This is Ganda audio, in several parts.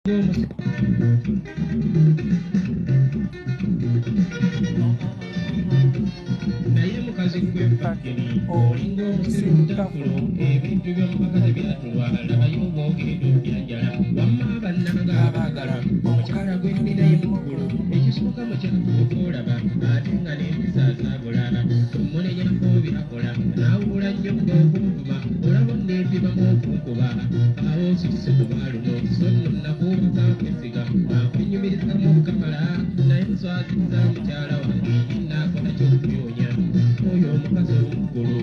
Naye mukazi gwe fakiri olinga omusiru tafulo ebintu by'omubaka tebyatulwa labayo bwogenda obyanjala wamma bannanga abaagala omukyala gwe nnina ye muggulu ekisooka mukyala olaba ate nga n'empisa zaabula omunenyako byakola n'awuula nnyo ng'okunvuma olaba onneempimamu okunkuba awo nsituse ku baaluno so nno nakuubaza kwesiga akwenyumirizamu obukamala naye nswaziza mukyala wange naakola kyokubyonya oyo omukazi omuggulu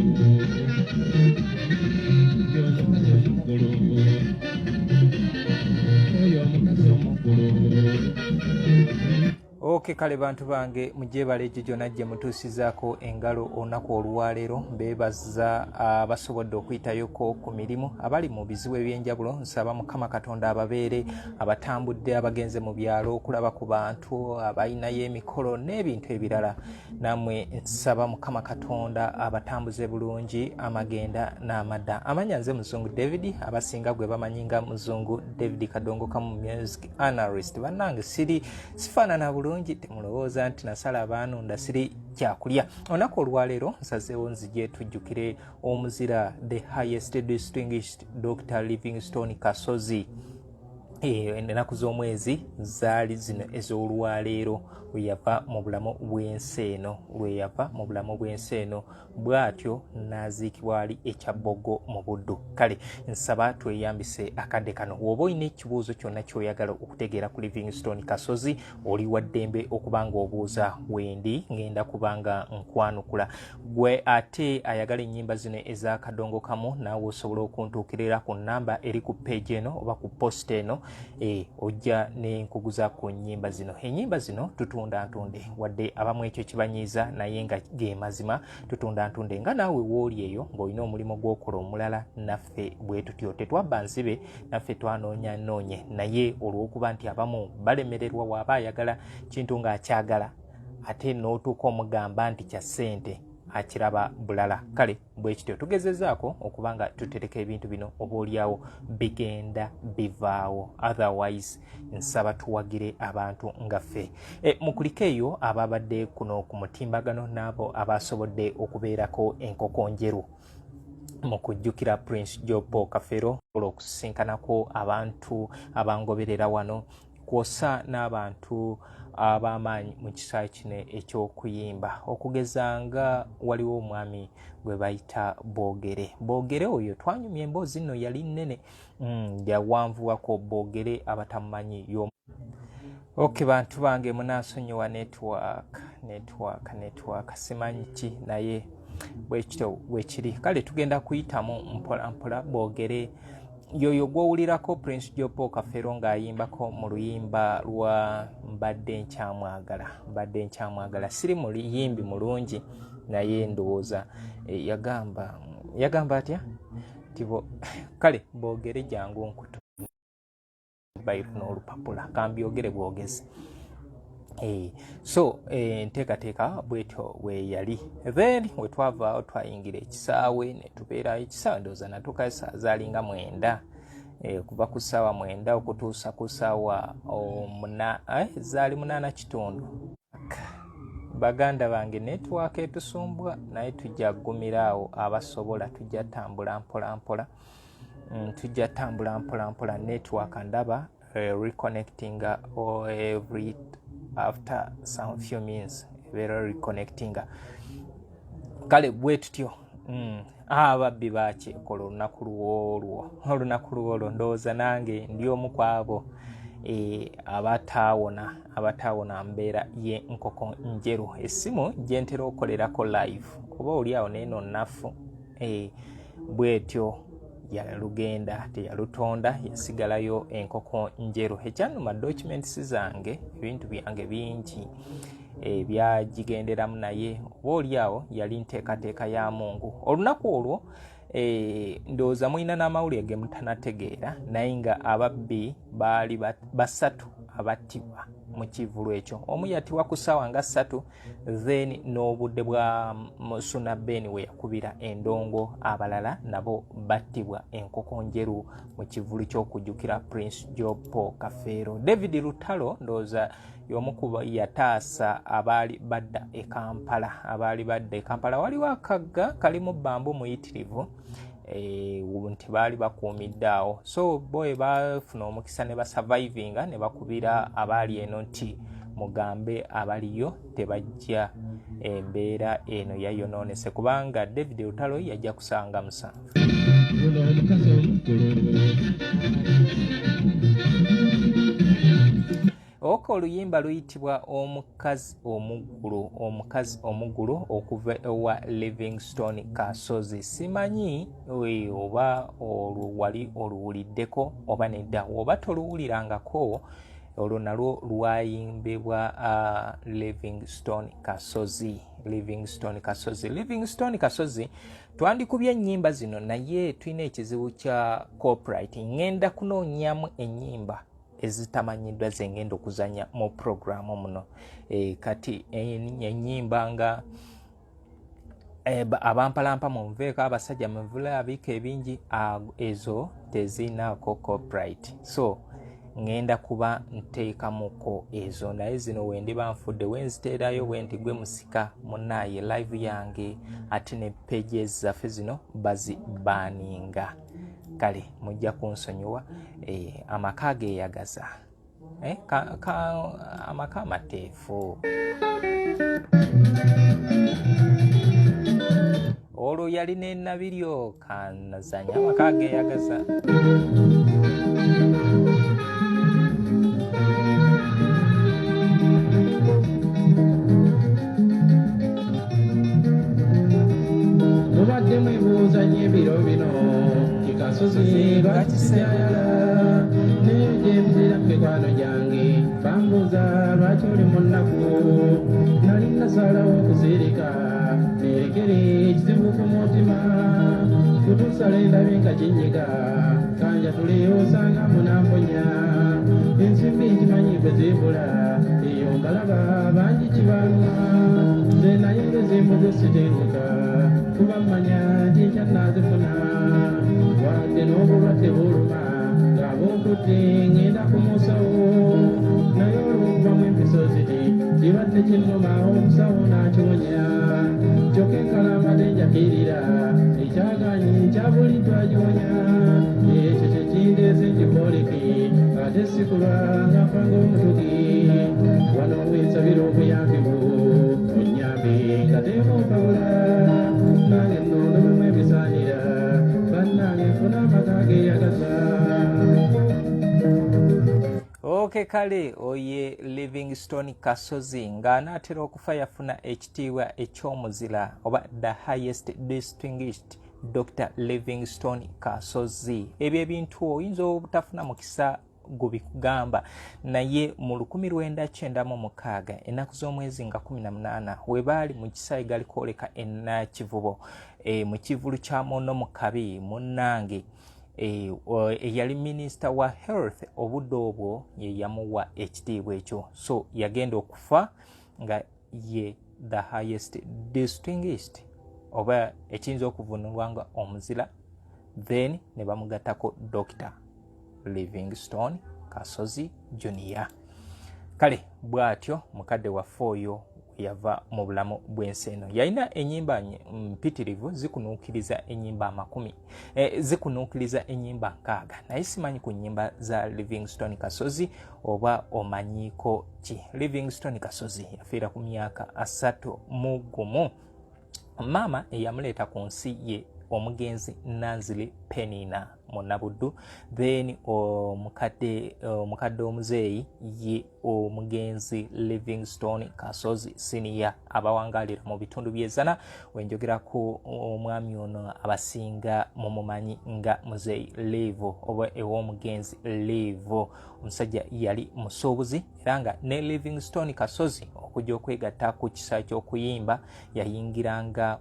oyo omukazi omuggulu oyo omukazi omuggulu. Ok, kale bantu bange, mugyebale egyo gyonna gye mutuusizaako engalo olunaku olwaleero. Mbeebaza abasobodde okuyitayoko ku mirimu, abali mu bizibu ebyenjawulo. Nsaba Mukama Katonda ababeere, abatambudde, abagenze mu byalo okulaba ku bantu abalinayo emikolo n'ebintu ebirala. Nammwe nsaba Mukama Katonda abatambuze bulungi amagenda n'amadda. Amanya nze Muzungu David, abasinga gwe bamanyi nga Muzungu David Kadongo Kamu, music analyst. Bannange, siri sifaanana bulungi, temulowooza nti nasala abaanunda, siri kyakulya. Olunaku olwaleero nsazeewo nzije tujjukire omuzira, the highest distinguished Dr Livingstone Kasozi. Ennaku z'omwezi zaali zino ez'olwaleero lwe yava mu bulamu bw'ensi eno, lwe yava mu bulamu bw'ensi eno bw'atyo n'aziikibwa wali ekyabbogo mu Buddu. Kale nsaba tweyambise akadde kano. Woba olina ekibuuzo kyonna ky'oyagala okutegeera ku Livingstone Kasozi, oli wa ddembe okuba nga obuuza wendi, ngenda kuba nga nkwanukula. Gwe ate ayagala ennyimba zino ez'akadongo kamu, naawe osobola okuntuukirira ku namba eri ku page eno oba ku post eno, ojja nenkuguza ku nnyimba zino. Ennyimba zino tutunda ntunde, wadde abamu ekyo kibanyiiza, naye nga ge mazima, tutunda ntunde. Nga naawe wooli eyo ng'olina omulimu gw'okola omulala, naffe bwe tutyo tetwabba nsibe, naffe twanoonya noonye, naye olw'okuba nti abamu balemererwa, waaba ayagala kintu ng'akyagala, ate n'otuuka omugamba nti kya ssente, akiraba bulala. Kale bwe kityo tugezezaako okuba nga tutereka ebintu bino, oba oliawo bigenda bivaawo. Otherwise nsaba tuwagire abantu nga ffe. Mukulike eyo ababadde kuno ku mutimbagano n'abo abasobodde okubeerako enkoko njeru mu kujjukira Prince Jopo Kafero, okusisinkanako abantu abangoberera wano kwosa n'abantu ab'amaanyi mu kisa kino eky'okuyimba, okugeza nga waliwo omwami gwe bayita Boogere. Boogere oyo twanyumya emboozi nno yali nnene, yawanvuwako. Boogere abatamumanyi yo. Ok, bantu bange, munansonyiwa, network, network, network, simanyi ki, naye bwekityo bwekiri. Kale tugenda kuyitamu mpola mpola. Boogere yoyo gwowulirako Prince Jopo Kafero ng'ayimbako mu luyimba lwa "Mbadde Nkyamwagala". "Mbadde Nkyamwagala". Siri muyimbi mulungi, naye ndowooza yagamba atya tibo. Kale Boogere, jangu nkutu bayiro n'olupapula kambyogere bwogezi. So enteekateeka bwetyo bwe yali. Then wetwavaawo twayingira ekisaawe ne tubeerayo. Ekisaawe ndowooza natuukayo saa zaalinga 9, kuva ku ssaawa 9 okutuusa ku ssaawa zaali 8:15. Baganda bange, network etusumbwa, naye tujja kugumira awo abasobola. Tujja tambula mpola mpola, tujja tambula mpola mpola. Network ndaba reconnecting every after some few minutes ebeera reconnecting. Kale bwe tutyo. Ababbi bakyekola olunaku lwolwo, olunaku lwolwo. Ndowooza nange ndi omu ku abo abataawona mbeera y'enkoko njeru. Essimu gye ntera okukolerako live oba oli awo neeno nnafu, bwetyo yalugenda, teyalutonda, yasigalayo enkoko njeru. Ekyannuma, documents zange, ebintu byange bingi byagigenderamu, naye oba oli awo yali nteekateeka ya Mungu. Olunaku olwo ndowooza mulina n'amawulire ge mutanategeera, naye nga ababbi baali basatu abattibwa. mu kivulu ekyo. Omu yattibwa ku ssaawa nga 3, then n'obudde bwa Suna Ben we yakubira endongo, abalala nabo battibwa enkoko njeru mu kivulu ky'okujjukira Prince Jopo Kafeero. David Lutalo ndowooza y'omu ku yataasa abaali badda e Kampala. Abaali badda e Kampala waliwo akagga kalimu bambu muyitirivu, nti baali bakuumidde awo, so boye bafuna omukisa ne basurvivinga ne bakubira abaali eno nti mugambe abaliyo tebajja, embeera eno yayonoonese kubanga David Lutalo yajja kusanga 7. Oka oluyimba luyitibwa Omukazi Omuggulu, Omukazi Omuggulu okuva ewa Livingstone Kasozi. Simanyi oba olwo wali oluwuliddeko oba nedda, oba toluwulirangako, olwo nalwo lwayimbibwa Livingstone Kasozi. Livingstone Kasozi, Livingstone Kasozi. Twandikubye ennyimba zino naye tulina ekizibu kya copyright. Ŋŋenda kunoonyamu ennyimba ezitamanyiddwa ze ngenda okuzanya mu puroguramu muno. Kati ennyimba nga abampalampa munveeko, abasajja muvule abiika ebingi, ezo tezinaako copyright, so ŋŋenda kuba nteekamuko ezo. Naye zino wendiba nfudde wenziteerayo bwe nti gwe musika munnaaye live yange, ate ne pages zaffe zino bazibaninga. Kale mujja kunsonyiwa. Amaka geeyagaza, amaka amateefu. Olwo yali n'ennabiryo kanazanya amaka geeyagaza. Mubadde mwebuuza nnyo ebiro bino kikasozi lwaki sijayala, naye gyenzira mikwano gyange bambuuza lwaki oli mu nnaku. Nali nasalawo okuzirika nerekere ekizibu ku mutima, kutusala endabe nga kinyiga kanja tuleyo osanga munamponya. Ensimbi nkimanyi bwe zibula eyo mbalaba bangi kibaluma, nze naye nze zimbuze sitenguka kuba mmanya nti nkya naazifuna. Wadde n'obulwadde buluma ng'abunkutte ŋŋenda ku musawo, naye olw'okuvamu empiso ziti kibadde kinnuma omusawo n'akiwonya. Kyokka enkalambadde njakirira ekyagaanyi kyabuliddwa giwonya, ekyo kye kindeese nkikwoleke ate sikulwa nga nfa ng'omutuki. Wano wensabira obuyambi bwo onnyambe nga temumpabula, nange nno ndobemu ebisaanira bannange nfuna amaka geeyagaza. Ok, kale oye Livingstone Kasozi ng'anaatera okufa yafuna ekitiibwa eky'omuzira oba the highest distinguished Dr. Livingstone Kasozi. Ebyo ebintu oyinza obutafuna mukisa gubikugamba, naye mu 1996 ennaku z'omwezi nga 18 we baali mu kisaawe galikwoleka enakivubo, mu kivulu kya muno mu kabi munnange, eyali minisita wa health obudde obwo ye yamuwa ekitiibwa ekyo. So yagenda okufa nga ye the highest distinguished oba ekiyinza okuvunulwa nga omuzira, then ne bamugattako Dr. Livingstone Kasozi Junior. Kale bw'atyo mukadde waffe oyo yava mu bulamu bw'ensi eno. Yalina ennyimba mpitirivu, zikunuukiriza ennyimba 100, zikunuukiriza ennyimba 60, naye simanyi ku nnyimba za Livingstone Kasozi oba omanyiiko ki. Livingstone Kasozi yafiira ku myaka 31. Maama eyamuleeta ku nsi ye omugenzi Nanziri Penina Munnabuddu, then omukadde omuzeeyi ye omugenzi Livingstone Kasozi Senior abawangalira mu bitundu by'Ezzana. Wenjogera ku omwami ono abasinga mumumanyi nga Muzeeyi Livo oba ew'omugenzi Livo. Omusajja yali musuubuzi era nga ne Livingstone Kasozi okujja okwegatta ku kisa ky'okuyimba yayingiranga,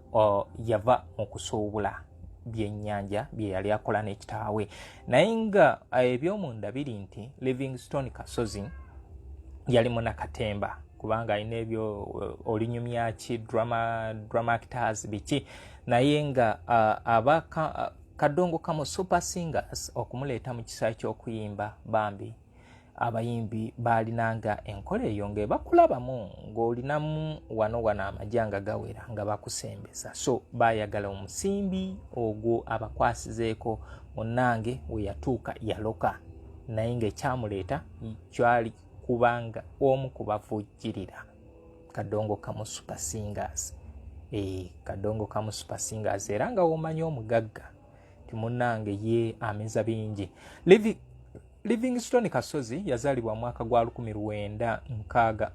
yava mu kusuubula byennyanja bye yali akola ne kitaawe. Naye nga ebyomunda biri nti Livingstone Kasozi Yali munakatemba kubanga alina ebyo olinyumya ki drama, drama actors biki, naye nga aba Kadongo Kamu Super Singers okumuleeta mu kisa ky'okuyimba, bambi abayimbi baalinanga enkola eyo ng'ebakulabamu ng'olinamu wano wano amagya nga gawera nga bakusembeza, so baayagala omusimbi ogwo abakwasizeeko. Munnange we yatuuka yaloka, naye ng'ekyamuleeta kyali kubanga omu ku bavujjirira Kadongo Kamu Super Singers. Kadongo Kamu Super Singers, era nga womanyi omugagga ti munnange ye ameza bingi. Livingstone Kasozi yazaalibwa mwaka gwa 1960,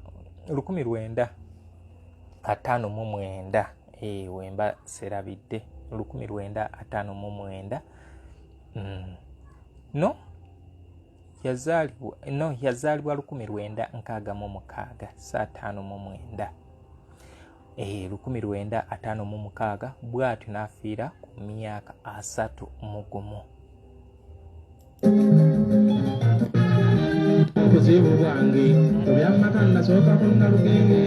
1959, wemba serabidde, 1959. No yazaalibwa, no yazaalibwa 1966, si 59, 1956. Bw'atyo n'afiira ku myaka 31. Obuzibu bwange obyamaka nasooka ku Nalugenge,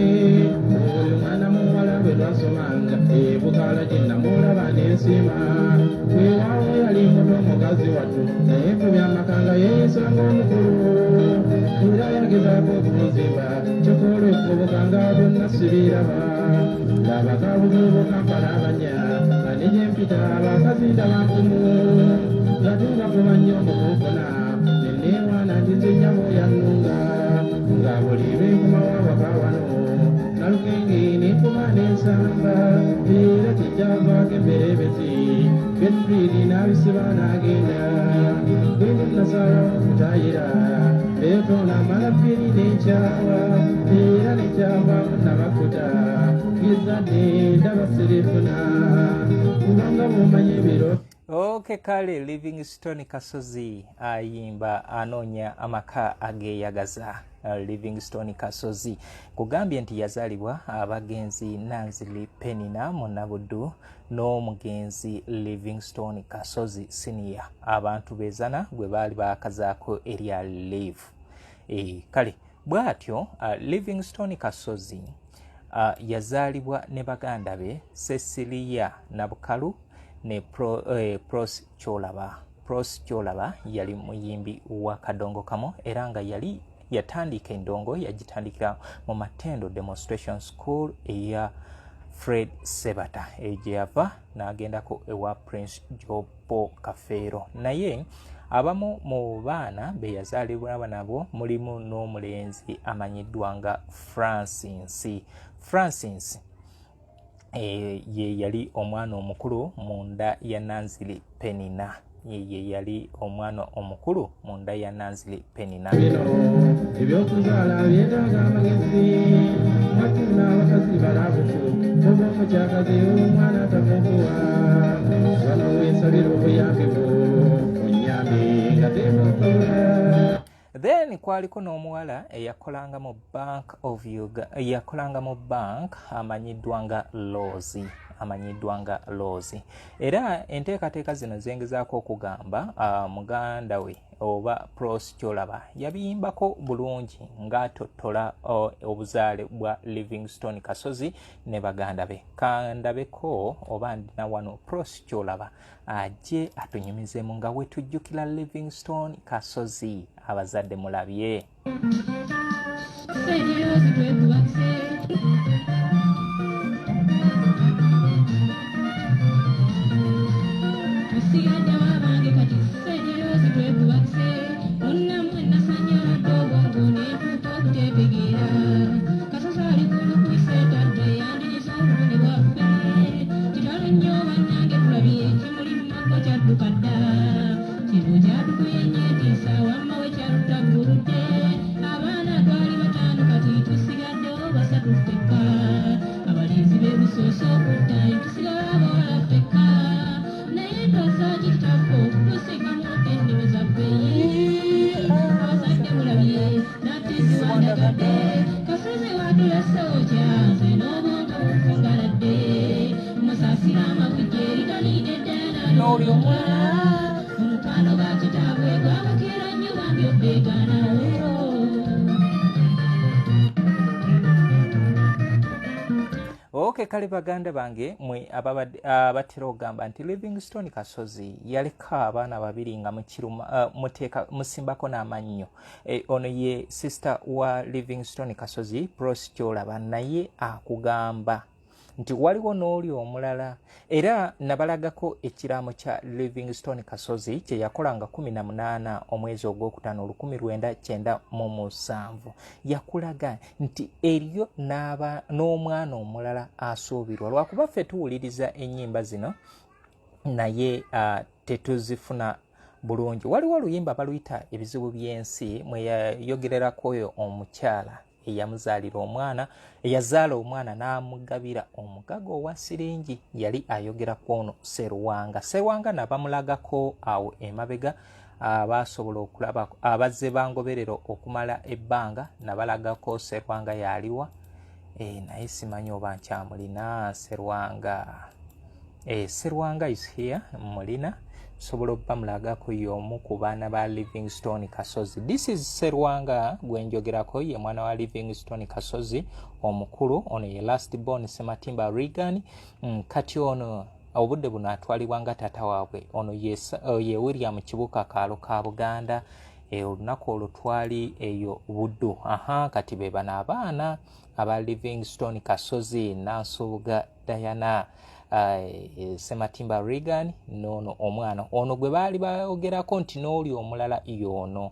oyo mwana muwala bwe twasomanga ebukaala gye namulaba n'ensiima. Weewaawo yali muto omukazi wattu, naye ku byamaka nga yeeyisanga omukulu, era yagezaako okunzimba, kyokka olw'ekkubuka nga byonna sibiraba. Laba kabugubo kampalabanya nga ne gye mpita abakazi ndaba nkumu, nga tubafuba nnyo mu kunfuna, neneewaana nti nze nnyabo yannunga, nga buli lwenkomawo awaka wano Nalugenge nenkuba n'ensamba, era kijjavaako emberebezi Getfridi n'abisiba n'agenda. Bwene nasalawo okutayira leetona mala bbiri n'enkyawa, era nekyavaamu nabakuta ngezadde ndaba sirifuna, kubanga bw'omanyi ebiro. Ok, kale Livingstone Kasozi ayimba anoonya amaka ageeyagaza. Livingstone Kasozi kugambye nti yazaalibwa abagenzi Nanziri Penina Munabuddu n'omugenzi Livingstone Kasozi Senior, abantu bezana gwe baali baakazaako erya Live. Kale bw'atyo Livingstone Kasozi yazaalibwa ne baganda be Cecilia Nabukalu ne Pros Kyolaba. Pros Kyolaba yali muyimbi wa Kadongo Kamu, era nga yali yatandika endongo yagitandikira mu Matendo Demonstration School eya Fred Sebata, eyo gye yava n'agendako ewa Prince Jobo Kafeero. Naye abamu mu baana be yazaalibwa nabo mulimu n'omulenzi amanyiddwa nga Francis. Francis ye yali omwana omukulu mu nda ya Nanziri Penina. Ye yali omwana omukulu mu nda ya Nanziri Penina. Bino ebyokuzaala byetaaga amagezi, mwatuna abakazi balabufu, oba omukyakazi omwana tamukuwa. Wano wensabira obuyambi bwo onyambe nga temukola. Then kwaliko n'omuwala eyakolanga mu Bank of Uganda, yakolanga mu bank, amanyiddwa nga Rose, amanyiddwa nga Rose. Era enteekateeka zino zengezaako okugamba, muganda we oba Pros Kyolaba yabiyimbako bulungi ng'atottola obuzaale bwa Livingstone Kasozi ne baganda be. Kandabeko oba ndina wano Pros Kyolaba ajje atunyumizemu nga wetujjukira Livingstone Kasozi. Abazadde mulabye. Omukwano gwa kitaabwe gwabakeera nnyo bambi obbeegaanawo. Ok, kale baganda bange mwe abatera okugamba nti Livingstone Kasozi yaleka abaana babiri nga mukiruma, muteeka musimbako n'amannyo. Ono ye sister wa Livingstone Kasozi, Prossy Kyolaba, naye akugamba nti waliwo n'oli omulala. Era nabalagako ekiraamo kya Livingstone Kasozi kye yakola nga 18 omwezi ogwokutaano 1997. Yakulaga nti eriyo n'omwana omulala asuubirwa, lwakuba ffe tuwuliriza ennyimba zino naye tetuzifuna bulungi. Waliwo oluyimba baluyita Ebizibu by'Ensi, mwe yayogererako oyo omukyala eyamuzaalira omwana, eyazaala omwana n'amugabira omugaga owa siringi. Yali ayogera ku ono Serwanga. Serwanga nabamulagako awo emabega, abasobola okulaba abazze bangoberera okumala ebbanga, nabalagako Serwanga yaliwa. Naye simanyi oba nkyamulina Serwanga. Serwanga is here, mulina, nsobola obamulagako. Y'omu ku baana ba Livingstone Kasozi. This is Serwanga gwenjogerako, ye mwana wa Livingstone Kasozi omukulu. Ono ye last born, Sematimba Regan. Kati ono obudde buno atwalibwa nga taata waabwe. Ono ye William Kibuka Kaalo ka Buganda. Olunaku olwo twali eyo Buddu. Aha, kati be bano abaana aba Livingstone Kasozi, Nansubuga Diana, Sematimba Regan, noono omwana ono gwe baali bayogerako nti n'oli omulala y'ono,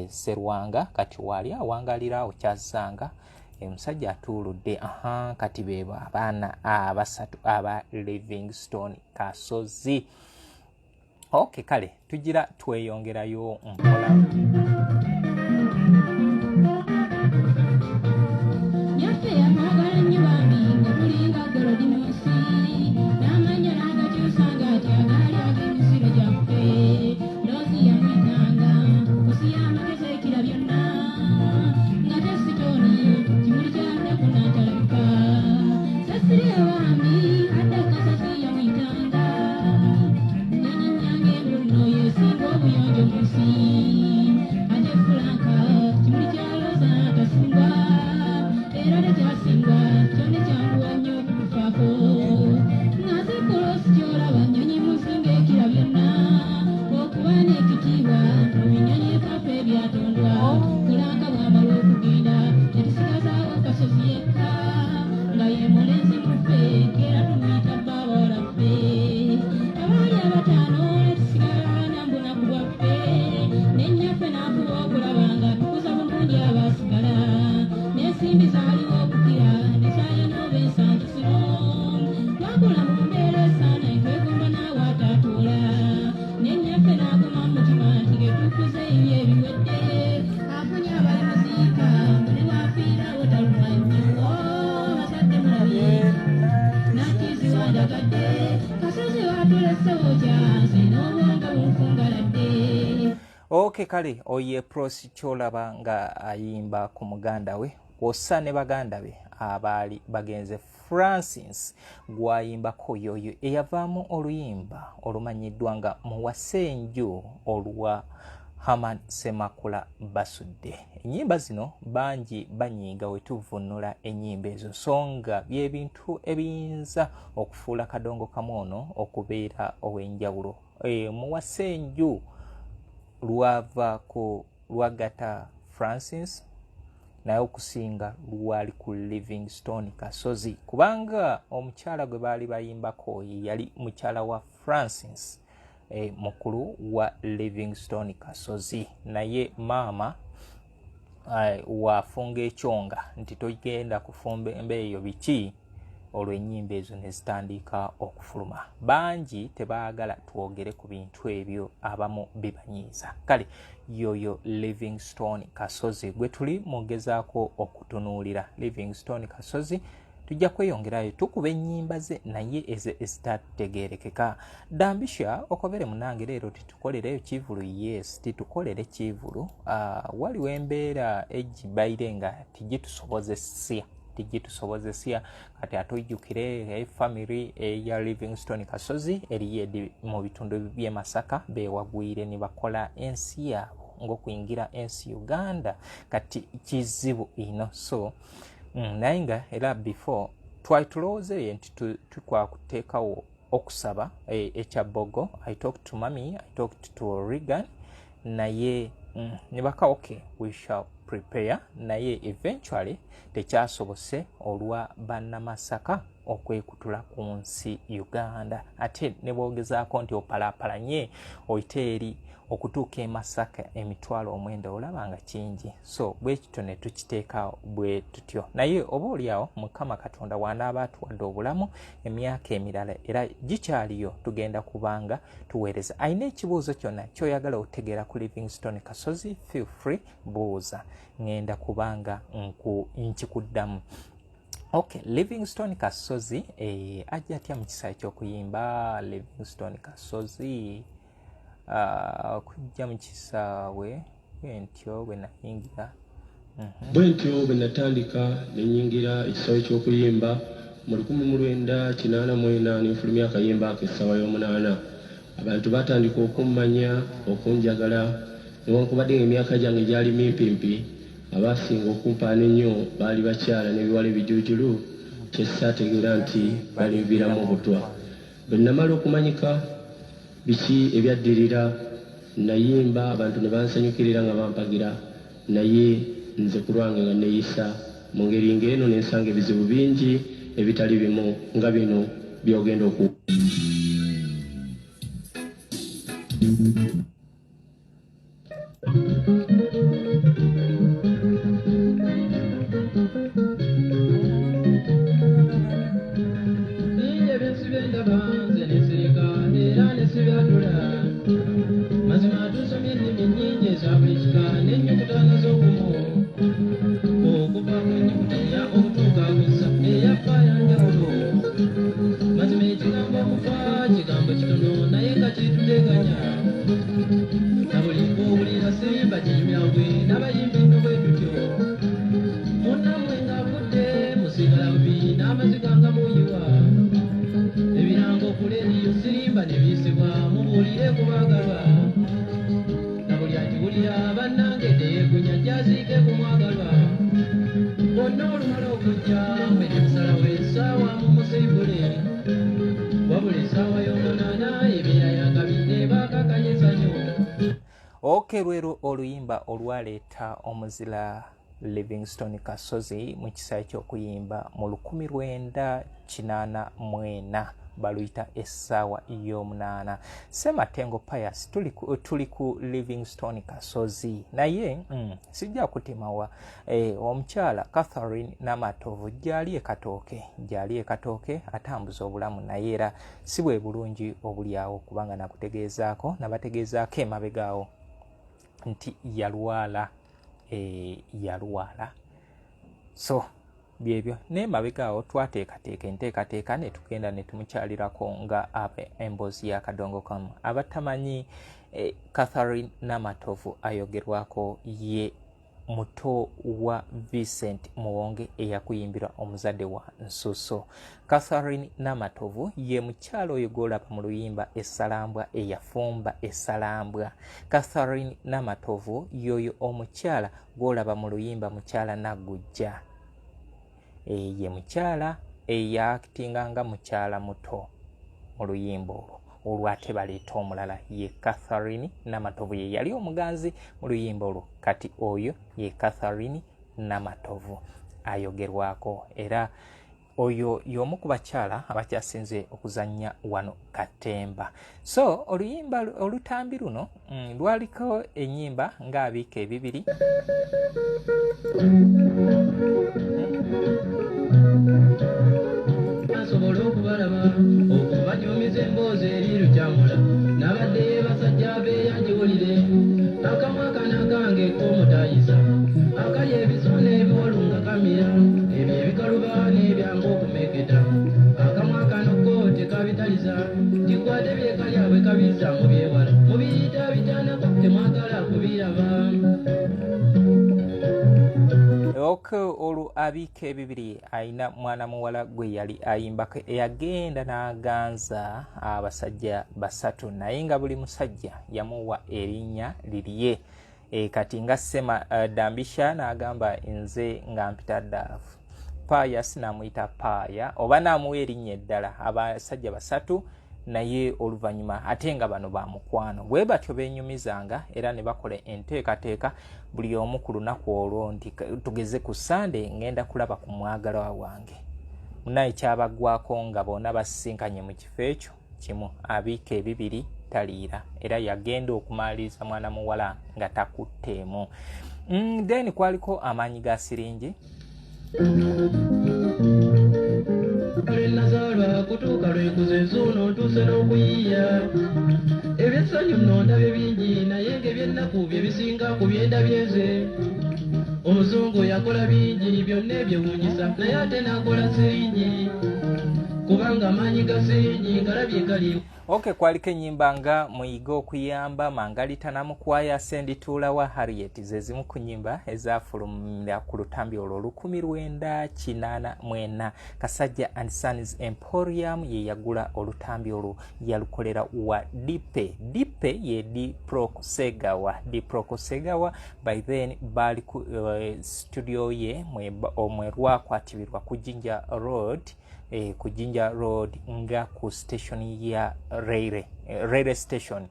Serwanga. Kati waali awangalira awo Kyazzanga, omusajja atuuludde. Aha, kati beebo abaana abasatu aba Livingstone Kasozi. Ok, kale tugira tweyongerayo mpola. Nyaffe yatwagala nnyo bambi nga tulinga gold mu nsi, n'amannya n'agakyusa ng'ati agaali ag'emisiro gyaffe. Loozi yamuyitanga nsi y'amagezi ekira byonna, nga tesitooni kimuli kya lunaku n'atalabika. Sesiriyo bambi adda Kasozi yamuyitanga nnyonyi nnyange embulu yesinga obuyonjo mu nsi. Ate Fulanka kimuli kya looza n'atasingwa, era tekyasingwa kyonna, kyanguwa nnyo okutufaako. Nze Prossy Kyolaba, nnyonyi mu nsi ng'ekira byonna, okuba n'ekitiibwa mu binyonyi ekaffe ebyatondwa. Fulanka bw'amala okugenda tetusigazaawo Kasozi yekka nga ye mulenzi muffe, era tumuyita bbaabawala ffe. Abaali abataano netusigala na mbunaku bwaffe, nennyaffe n'afuba okulaba nga tukuza bulungi abaasigala, n'ensimbi zaaliwo okukira nekyayina oba ensangi zino. Twakula mu mbeera esaana, twegomba naawe ataatuula, nennyaffe n'aguma mu mutima nti getukuze ebyo ebiwedde, afunye abalimuziika ne bwafiirawo talumwa nnyo. Abazadde mulabye nakizi wanjagadde, Kasozi watulesewo kyansi n'obwongo bunfungaladde. Ok, kale oye Prossy Kyolaba nga ayimba ku muganda we kwossa ne baganda be abaali bagenze. Francis gwayimbako yoyo eyavaamu oluyimba olumanyiddwa nga Muwase Enju olwa Haman Semakula Basudde. Ennyimba zino bangi banyiiga we tuvunula ennyimba ezo, so nga byebintu ebiyinza okufuula Kadongo Kamu ono okubeera ow'enjawulo. Muwase Enju lwava ku lwagata Francis, naye okusinga lwali ku Livingstone Kasozi, kubanga omukyala gwe baali bayimbako ye yali mukyala wa Francis, mukulu wa Livingstone Kasozi. Naye maama wafunga ekyonga nti togenda kufumba embeeyo biki, olwo ennyimba ezo ne zitandika okufuluma. Bangi tebaagala twogere ku bintu ebyo, abamu bibanyiiza. Kale yoyo Livingstone Kasozi gwe tuli mugezaako okutunuulira. Livingstone Kasozi tujja kweyongerayo tukuba ennyimba ze, naye ezo ezitategeerekeka. Dambisha okobere munange, leero titukolereyo kivulu? Yes, titukolere kivulu. Waliwo embeera egibaire nga tigitusobozesya. Kati atujjukire family eya Livingstone Kasozi eriyo edi mu bitundu by'e Masaka, bewagwire ne bakola ensi yaabwe ng'okuyingira ensi Uganda kati kizibu ino. So naye nga era before Twali tulowooze nti tukwakuteekawo okusaba ekya Bogo. I talked to mummy, I talked to Regan, naye ne baka okay, we shall prepare, naye eventually tekyasobose olwa bannamasaka okwekutula ku nsi Uganda. Ate ne bwogezaako nti opalaapalanye oyite eri okutuuka e Masaka 90,000 olaba nga kingi. So bwe kityo ne tukiteeka bwe tutyo, naye oba oliawo Mukama Katonda w'anaaba atuwadde obulamu emyaka emirala era gikyaliyo, tugenda kubanga tuweereza. Alina ekibuuzo kyonna ky'oyagala okutegeera ku Livingstone Kasozi, feel free, buuza, ŋŋenda kubanga nkikuddamu. Okay, Livingstone Kasozi ajja atya mu kisaawe ky'okuyimba? Livingstone Kasozi okujja mu kisaawe bwentyo bwe nayingira. Bwentyo bwe natandika ne nnyingira ekisaawe ky'okuyimba mu 1984, ne nfulumya akayimba ako Essaawa y'Omunaana. Abantu baatandika okummanya, okunjagala, newankubadde ng'emyaka gyange gyali mimpimpi. Abaasinga okumpaana ennyo baali bakyala n'ebiwala ebijuujulu, kye saategeera nti balinviiramu obutwa. Bwe namala okumanyika, biki ebyaddirira? Nayimba abantu ne bansanyukirira nga bampagira, naye nze ku lwange nga neeyisa mu ngeri ng'eno ne nsanga ebizibu bingi ebitali bimu nga bino by'ogenda oku Bingi ebinsi byendaba nze nesirika era nesibyatula. Mazima tusomye ennimi nnyingi eza buli kika n'ennyukuta nazo okumu, okuva ku nnyukuta eya okutuuka ku ssa eyaffa yanjawulo. Mazima ekigambo okufa kigambo kitono naye nga kituteganya na buli mbuulira simba kinyumya gwe n'abayimbi nno bwe tutyo. Munnammwe ng'afudde musigala bubi n'amaziga nga muyiwa ebirango ku leediyo sirimba ne biyisibwa mubuulire ku baagalwa na buli akiwulira bannange teyeegunya gy'aziike ku mwagalwa. Bonna olumala okujja mwe ne musalawo essaawa mumusiibule, wabula essaawa y'omunaana ebeera ya kabi n'ebaakakanya essanyu. Ok, lwero oluyimba olwaleeta omuzira Livingstone Kasozi mu kisaawe ky'okuyimba mu 1984, baluyita Essaawa y'Omunaana. Sematengo Pius, tuli ku Livingstone Kasozi, naye sijja kutemawa. Omukyala Catherine Namatovu gyali e Katooke, gyali e Katooke atambuza obulamu, naye era si bwe bulungi obuli awo, kubanga nakutegeezaako, nabategeezaako emabegaawo nti yalwala, yalwala. So byebyo, naye mabegaawo twateekateeka enteekateeka ne tugenda ne tumukyalirako nga aba emboozi ya Kadongo Kamu. Abatamanyi Catherine Namatovu ayogerwako ye muto wa Vincent Muwonge eyakuyimbirwa Omuzadde wa Nsuso. Catherine Namatovu ye mukyala oyo gw'olaba mu luyimba Essalambwa, eyafumba essalambwa. Catherine Namatovu y'oyo omukyala gw'olaba mu luyimba Mukyala Naggujja. Ye mukyala eyakitinga nga mukyala muto mu luyimba olwo, olwo ate baleeta omulala ye Catherine Namatovu, ye yali omuganzi mu luyimba olwo. Kati oyo ye Catherine Namatovu ayogerwako, era oyo y'omu ku bakyala abakyasinze okuzannya wano katemba. So oluyimba olutambi luno lwaliko ennyimba ng'abiika ebibiri. Asobole okubalaba okubanyumiza emboozi eri lukyamula nabadde yeebasajja beeyanjiwulire akamwa kana kange k'omutayiza akali ebiso n'ebiwalu nga kamira ebyo ebikaluba n'ebyangu okumeketa akamwa kano ko tekabitaliza kikwate byekalya bwe kabizza mu byewala mubiyita bitanako temwagala kubiraba. Ok, olwo abiika ebibiri alina mwana muwala gwe yali ayimbako eyagenda n'aganza abasajja basatu, naye nga buli musajja yamuwa erinnya lirye. Kati nga Sema Dambisha n'agamba nze nga mpita Daafu. Pius n'amuyita Paaya oba n'amuwa erinnya eddala. Abasajja basatu, naye oluvannyuma ate nga bano ba mukwano, bwe batyo beenyumizanga era ne bakola enteekateeka buli omu ku lunaku olwo nti tugeze ku Sande ngenda kulaba ku mwagalwa wange. Munaye kyabaggwako nga bona basisinkanye mu kifo ekyo kimu, abiika ebibiri taliira, era yagenda okumaliriza mwana muwala nga takutteemu. Then kwaliko amaanyi ga siringi. Lwenazaalwa kutuuka lwekuze nzuuno ntuuse n'okuyiiya ebyessanyu nno ndabye bingi, naye ng'ebyennaku bye bisinga ku byendabye nze. Omuzungu yakola bingi byonna ebyewuunyisa, naye ate n'akola siringi, kubanga amaanyi ga siringi ngalabye gali. Ok, kwaliko ennyimba nga Muyige Okuyamba, Mangalita Namukwaya, Sendituula wa Harriet, ze zimu ku nnyimba ezafulumira ku lutambi olwo 1984. Kasajja and Sons Emporium ye yagula olutambi olwo, yalukolera wa Dipe. Dipe ye Diprok Segawa. Diprok Segawa by then baali ku studio ye mwe lwakwatibirwa ku Jinja Road, ku Jinja Road nga ku station ya Railway station,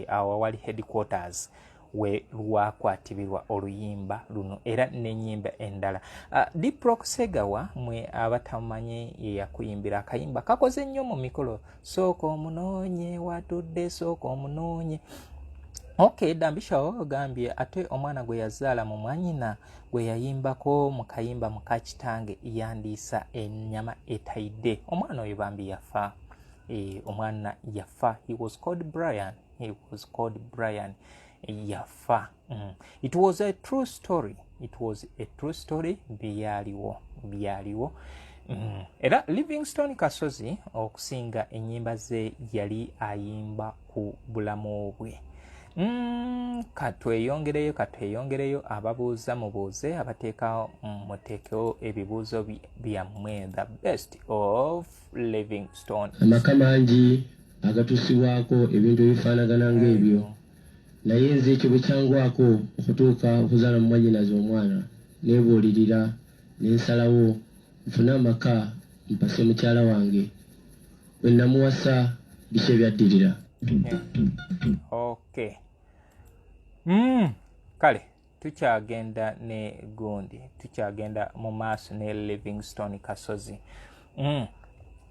awo awali headquarters we lwakwatibirwa oluyimba luno era n'ennyimba endala. Diprok Segawa mwe abatamanyi ye yakuyimbira akayimba kakoze nnyo mu mikolo, sooka omunoonye watudde, sooka omunoonye. Ok, Dambishawo ogambye ate omwana gwe yazaala mu mwanyina gwe yayimbako mu kayimba muka kitange yandiisa ennyama etayidde. Omwana oyo bambi yafa. Omwana yafa. He was called Brian. He was called Brian. Yafa. It was a true story. It was a true story. Byaliwo. Byaliwo. Era Livingstone Kasozi okusinga ennyimba ze yali ayimba ku bulamu bwe. Katweyongereyo, katweyongereyo. Ababuuza mubuuze, abateeka muteekewo ebibuuzo byammwe. The best of Livingstone. Amaka mangi agatuusibwako ebintu ebifaanagana ng'ebyo, naye nze ekyo bwe kyangwako okutuuka okuzaala mu mwannyinaze omwana, neebuulirira ne nsalawo nfune amaka mpase mukyala wange. Bwe namuwasa, biki ebyaddirira? Okay. Kale tukyagenda ne gundi, tukyagenda mu maaso ne Livingstone Kasozi.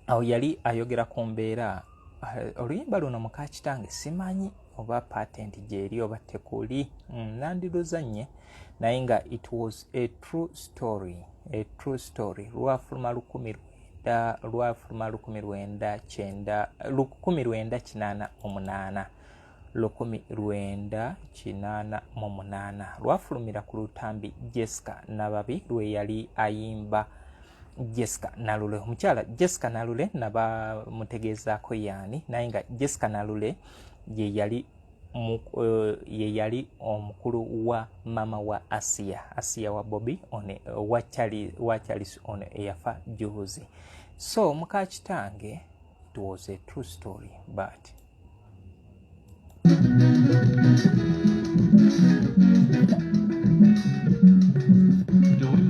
Awo yali ayogera ku mbeera. Oluyimba luno muka kitange simanyi oba patent gyeri oba tekuli, nandiluzanye, naye nga it was a true story, a true story. Lwafuluma 1900, lwafuluma 1990, 1988, 1988. Lwafulumira ku lutambi Jessica Nababi lwe yali ayimba. Jessica Nalule, omukyala Jessica Nalule naba mutegeezaako yaani, naye nga Jessica Nalule ye yali omukulu wa mama wa Asiya, Asiya wa Bobi one, wa Charles ono eyafa juzi. So muka kitange, it was a true story, but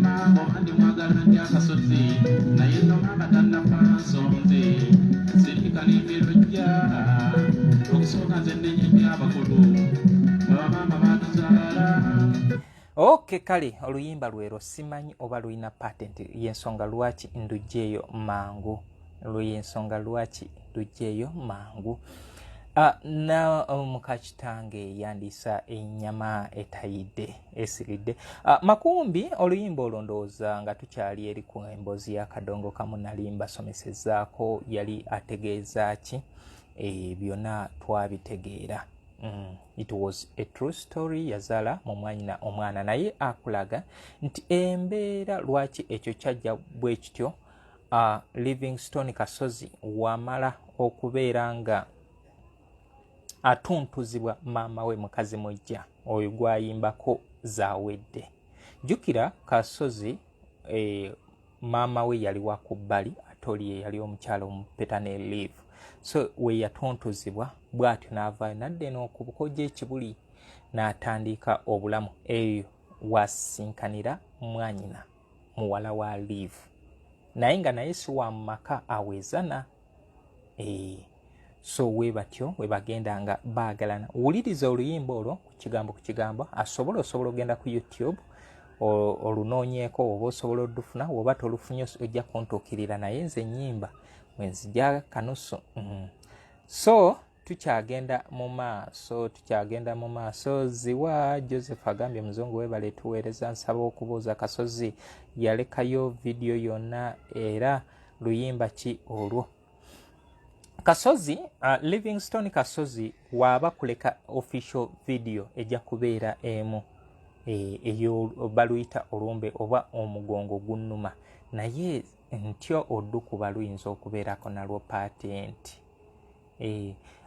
Maama oba ndi mwagala ndi akasozi, naye nno maama tannafa nsonze sirika nembirojja. Okusooka nze nnenye nnyo abakulu bwe bamaama batuzaala. Ok, kale oluyimba lwero simanyi oba lulina patent, yensonga lwaki ndugyeyo mangu, lweyensonga lwaki ndugyeyo mangu. Na muka kitange yandiisa ennyama etayidde esiridde. Makumbi, oluyimba olwo ndowooza nga tukyali eri ku emboozi y'akadongo kamu nali mbasomesezaako yali ategeeza ki. Byonna twabitegeera. It was a true story. Yazaala mu mwanyina omwana, naye akulaga nti embeera lwaki ekyo kyajja bwe kityo. Livingstone Kasozi wamala okubeera nga atuntuzibwa maama we mukazi mujja oyo gwayimbako zawedde. Jjukira Kasozi, maama we yali wa ku bbali, ate oli ye yali omukyala omupeta ne live. So we yatuntuzibwa bw'atyo n'avaayo nadda eno ku bukojja ekibuli n'atandika obulamu, eyo wasinkanira mwanyina. Muwala wa Live, naye nga naye si wa mu maka awezana. So we batyo we bagenda nga baagalana. Wuliriza oluyimba olwo ku kigambo ku kigambo. Asobola osobola ogenda ku YouTube olunoonyeeko, oba osobola odufuna, oba tolufunye ojja kuntuukirira, naye nze ennyimba wenzija kanusu. So tukyagenda mu maaso, tukyagenda mu maaso. Ziwa Joseph agambye, "Muzungu, webale tuweereza. Nsaba okubuuza, Kasozi yalekayo vidiyo yonna era luyimba ki olwo?" Kasozi, Livingstone Kasozi waaba kuleka official video ejja kubeera emu eyo baluyita Olumbe oba Omugongo Gunnuma, naye ntyo oddukuba luyinza okubeerako nalwo patent.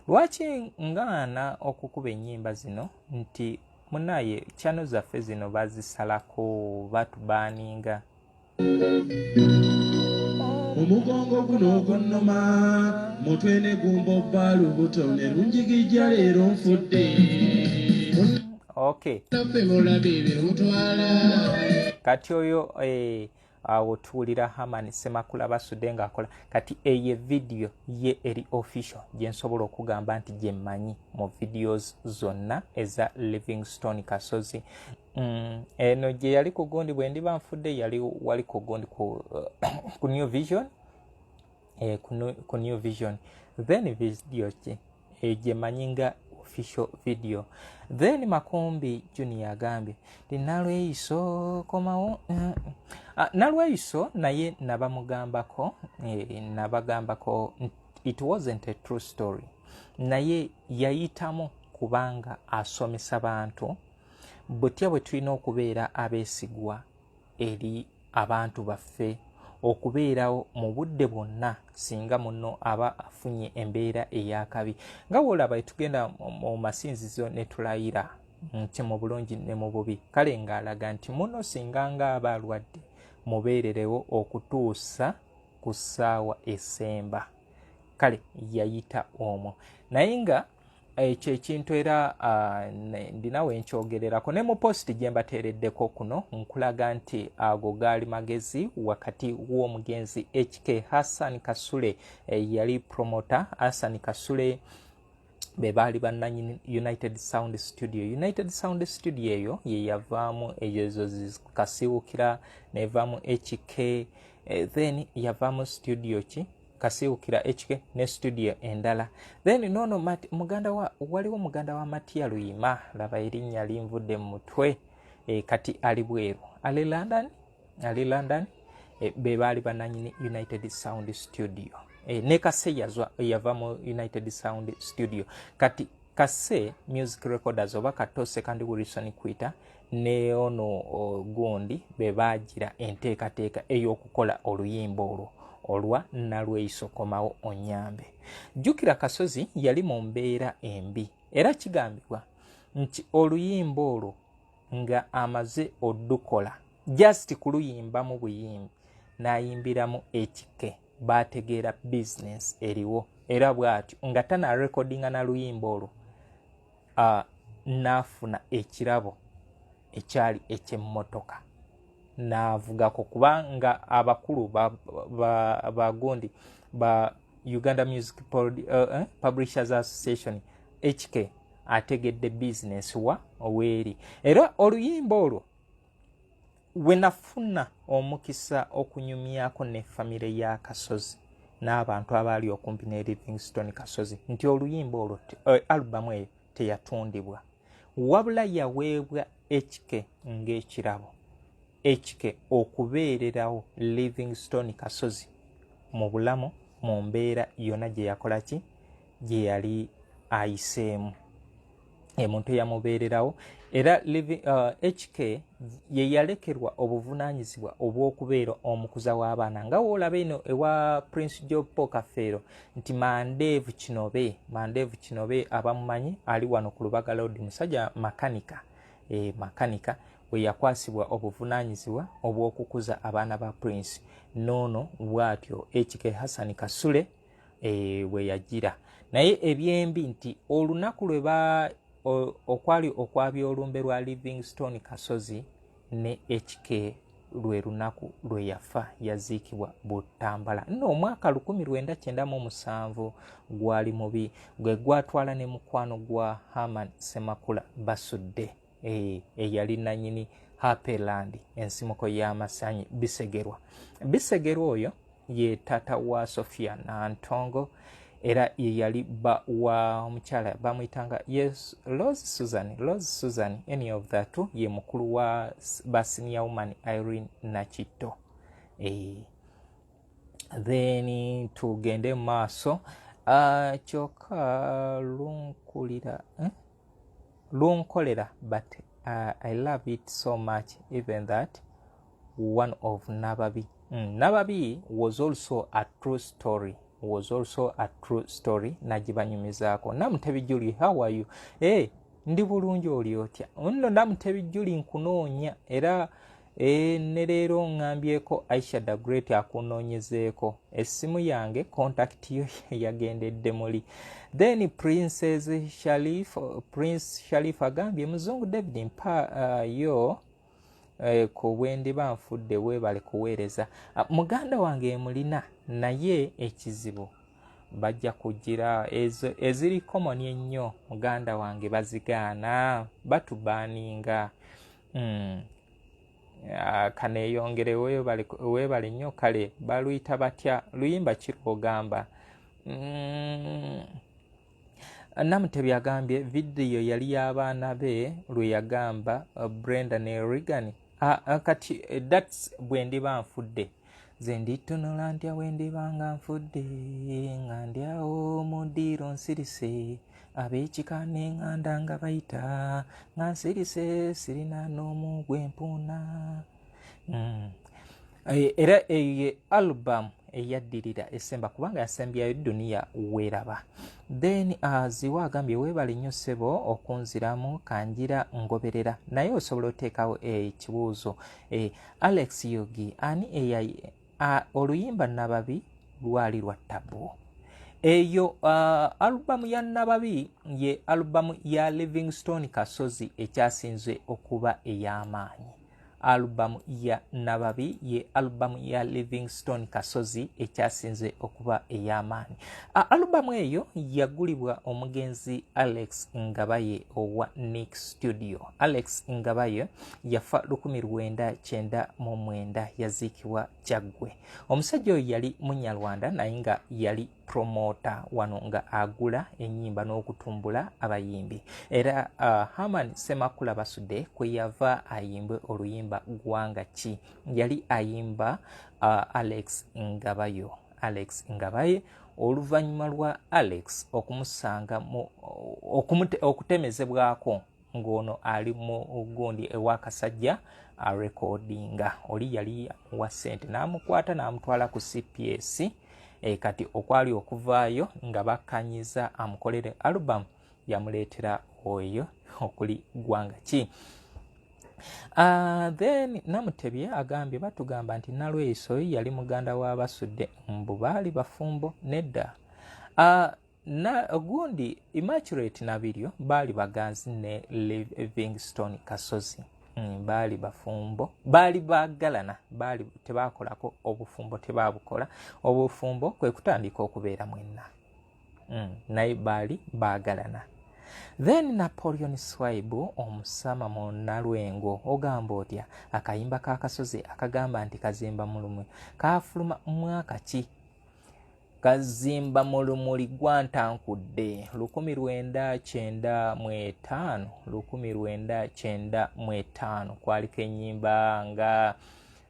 Lwaki ngaana okukuba ennyimba zino? Nti munaye channel zaffe zino bazisalako, batubaninga. Omugongo guno ogunnuma, mutwe ne gumbobba, lubuto ne lunjigijja, leero nfudde. Naffe mulabe birutwala. Kati oyo awo tuwulira Haman Semakula Basudde ng'akola. Kati eyo vidiyo ye eri official gye nsobola okugamba nti gye mmanyi mu videos zonna eza Livingstone Kasozi. Eno gye yali ku gundi, bwe ndiba nfudde, yali wali ku gundi ku New Vision, ku New Vision. Then video ki gye mmanyi nga official video? Then Makumbi Junior agambye ti Nalweyiso komawo. Nalweyiso naye nabamugambako, nabagambako it wasn't a true story, naye yayitamu kubanga asomesa bantu butya bwe tulina okubeera abeesigwa eri abantu baffe, okubeerawo mu budde bwonna singa muno aba afunye embeera ey'akabi. Nga woolaba tugenda mu masinzizo ne tulayira nti mu bulungi ne mu bubi, kale ng'alaga nti muno singa ng'aba alwadde, mubeererewo okutuusa ku ssaawa esemba. Kale yayita omwo, naye nga ekyo ekintu era ndinawe nkyogererako ne mu post gye mbateereddeko kuno. Nkulaga nti ago gaali magezi wakati w'omugenzi HK, Hassan Kasule, yali promoter. Hassan Kasule be baali bannanyini United Sound Studio. United Sound Studio eyo ye yavaamu ezo Kasiwukira, nevaamu HK, then yavaamu studio ki, Kasiwukira, HK ne studio endala. Then nono muganda wa, waliwo muganda wa Matia Luyima, laba erinnya linvudde mu mutwe, kati ali bweru, ali London, ali London. Be baali bannanyini United Sound Studio. Ne Kase yava mu United Sound Studio. Kati Kase Music Recorders oba Kato Sekandi Wilson Quita ne ono gundi be baagira enteekateeka ey'okukola oluyimba olwo olwa Nalweyiso Komawo Onyambe. Jjukira Kasozi yali mu mbeera embi, era kigambibwa nti oluyimba olwo nga amaze oddukola, just kuluyimbamu buyimbi n'ayimbiramu ekike, baategeera bizinesi eriwo. Era bw'atyo nga tana recordinga na luyimba olwo, n'afuna ekirabo ekyali ekyemmotoka n'avugako, kubanga abakulu bagundi ba, ba Uganda Music Publishers Association, HK ategedde bizinesi wa oweeri. Era oluyimba olwo we nafuna omukisa okunyumyako ne famire ya Kasozi n'abantu abaali okumpi ne Livingstone Kasozi nti oluyimba olwo, alubamu eyo teyatundibwa, wabula yaweebwa HK ng'ekirabo, HK okubeererawo Livingstone Kasozi mu bulamu, mu mbeera yonna gye yakola ki, gye yali ayiseemu, emuntu eyamubeererawo. Era HK ye yalekerwa obuvunaanyizibwa obw'okubeera omukuza w'abaana, nga woolaba eno ewa Prince Jopo Kafeero nti Mandeevu Kinobe, Mandeevu Kinobe abamumanyi, ali wano ku Lubaga Road, musajja makanika, makanika, we yakwasibwa obuvunaanyizibwa obw'okukuza abaana ba Prince. Noono bw'atyo HK Hassan Kasule bwe yagira. Naye ebyembi nti olunaku lwe ba okwali okwabya olumbe lwa Livingstone Kasozi ne HK. Lwe lunaku lwe yafa, yaziikibwa Butambala. Nno omwaka 1997 gwali mubi, gwe gwatwala ne mukwano gwa Herman Ssemakula Basudde, eyali nanyini Happyland, ensimuko y'amasanyi, Bisegerwa. Bisegerwa oyo ye taata wa Sophia Nantongo, era ye yali bba wa omukyala bamuyitanga, yes, Rose Susan, Rose Susan, any of the two. Ye mukulu wa ba senior woman Irene Nakitto. Then tugende mu maaso. Kyokka lunkulira, eh? Lunkolera, but I love it so much, even that one of Nababi. Nababi was also a true story, was also a true story. Nagibanyumizaako. Namutebi Juli, how are you? Hey, ndi bulungi, oli otya? Nno Namutebi Juli, nkunoonya era ne leero ŋŋambyeko Aisha the Great akunoonyezeeko. Essimu yange contact yo yagendedde muli. Then Princess Sharif, Prince Sharif agambye, "Muzungu David, mpa yo ku bwendiba nfudde. Weebale kuweereza." Muganda wange emulina, naye ekizibu bajja kugira ezo eziri common ennyo. Muganda wange, bazigaana, batubaninga. Kaneeyongere. Weebale nnyo. Kale baluyita batya? Luyimba ki lwogamba? Namutebi agambye vidiyo yali y'abaana be lwe yagamba Brenda ne Regan. Kati that's "Bwe ndiba nfudde". Ze nditunula ntya bwe ndiba nga nfudde, nga ndi awo mu ddiiro nsirise, ab'ekika n'eŋŋanda nga bayita, nga nsirise, sirina n'omu gw'empuuna. Era eyo ye album eyaddirira esemba, kubanga yasembyayo "Duniya Weeraba". Then Ziwa agambye, "Weebale nnyo ssebo okunziramu, kanjira ngoberera." Naye osobola oteekawo ekibuuzo. Alex Yogi, ani eya oluyimba "Nababi" lwali lwa tabu? Eyo alubamu ya "Nababi" ye alubamu ya Livingstone Kasozi ekyasinze okuba ey'amaanyi. Alubamu ya "Nababi" ye alubamu ya Livingstone Kasozi ekyasinze okuba ey'amaanyi. Alubamu eyo yagulibwa omugenzi Alex Ngabaye owa Nick Studio. Alex Ngabaye yafa 1999, yaziikibwa Kyaggwe. Omusajja oyo yali Munyarwanda, naye nga yali promoter wano, nga agula ennyimba n'okutumbula abayimbi. Era Herman Semakula Basudde kwe yava ayimbe oluyimba "Ggwanga Ki". Yali ayimba Alex Ngabayo, Alex Ngabaye. Oluvannyuma lwa Alex okumusanga okutemezebwako ng'ono ali mu gundi ewakasajja arekodinga, oli yali amuwa ssente n'amukwata n'amutwala ku CPS. Kati okwali okuvaayo nga bakkanyiza amukolere album, yamuleetera oyo okuli "Ggwanga Ki". Then Namutebye agambye, "Batugamba nti Nalweyiso yali muganda wa Basudde, mbu baali bafumbo." Nedda. Na gundi Immaculate Nabiryo baali baganzi ne Livingstone Kasozi. Baali bafumbo, baali baagalana, baali tebakolako obufumbo, tebabukola obufumbo, kwe kutandika okubeera mwenna. Naye baali baagalana. Then Napoleon Swibe omusama mu Nalwengo, ogamba otya? Akayimba k'Akasozi akagamba nti "Kazimba Mulumwe" kafuluma mwaka ki? "Kazimba mu Lumuli" gwantankudde 1995, 1995. Kwaliko ennyimba nga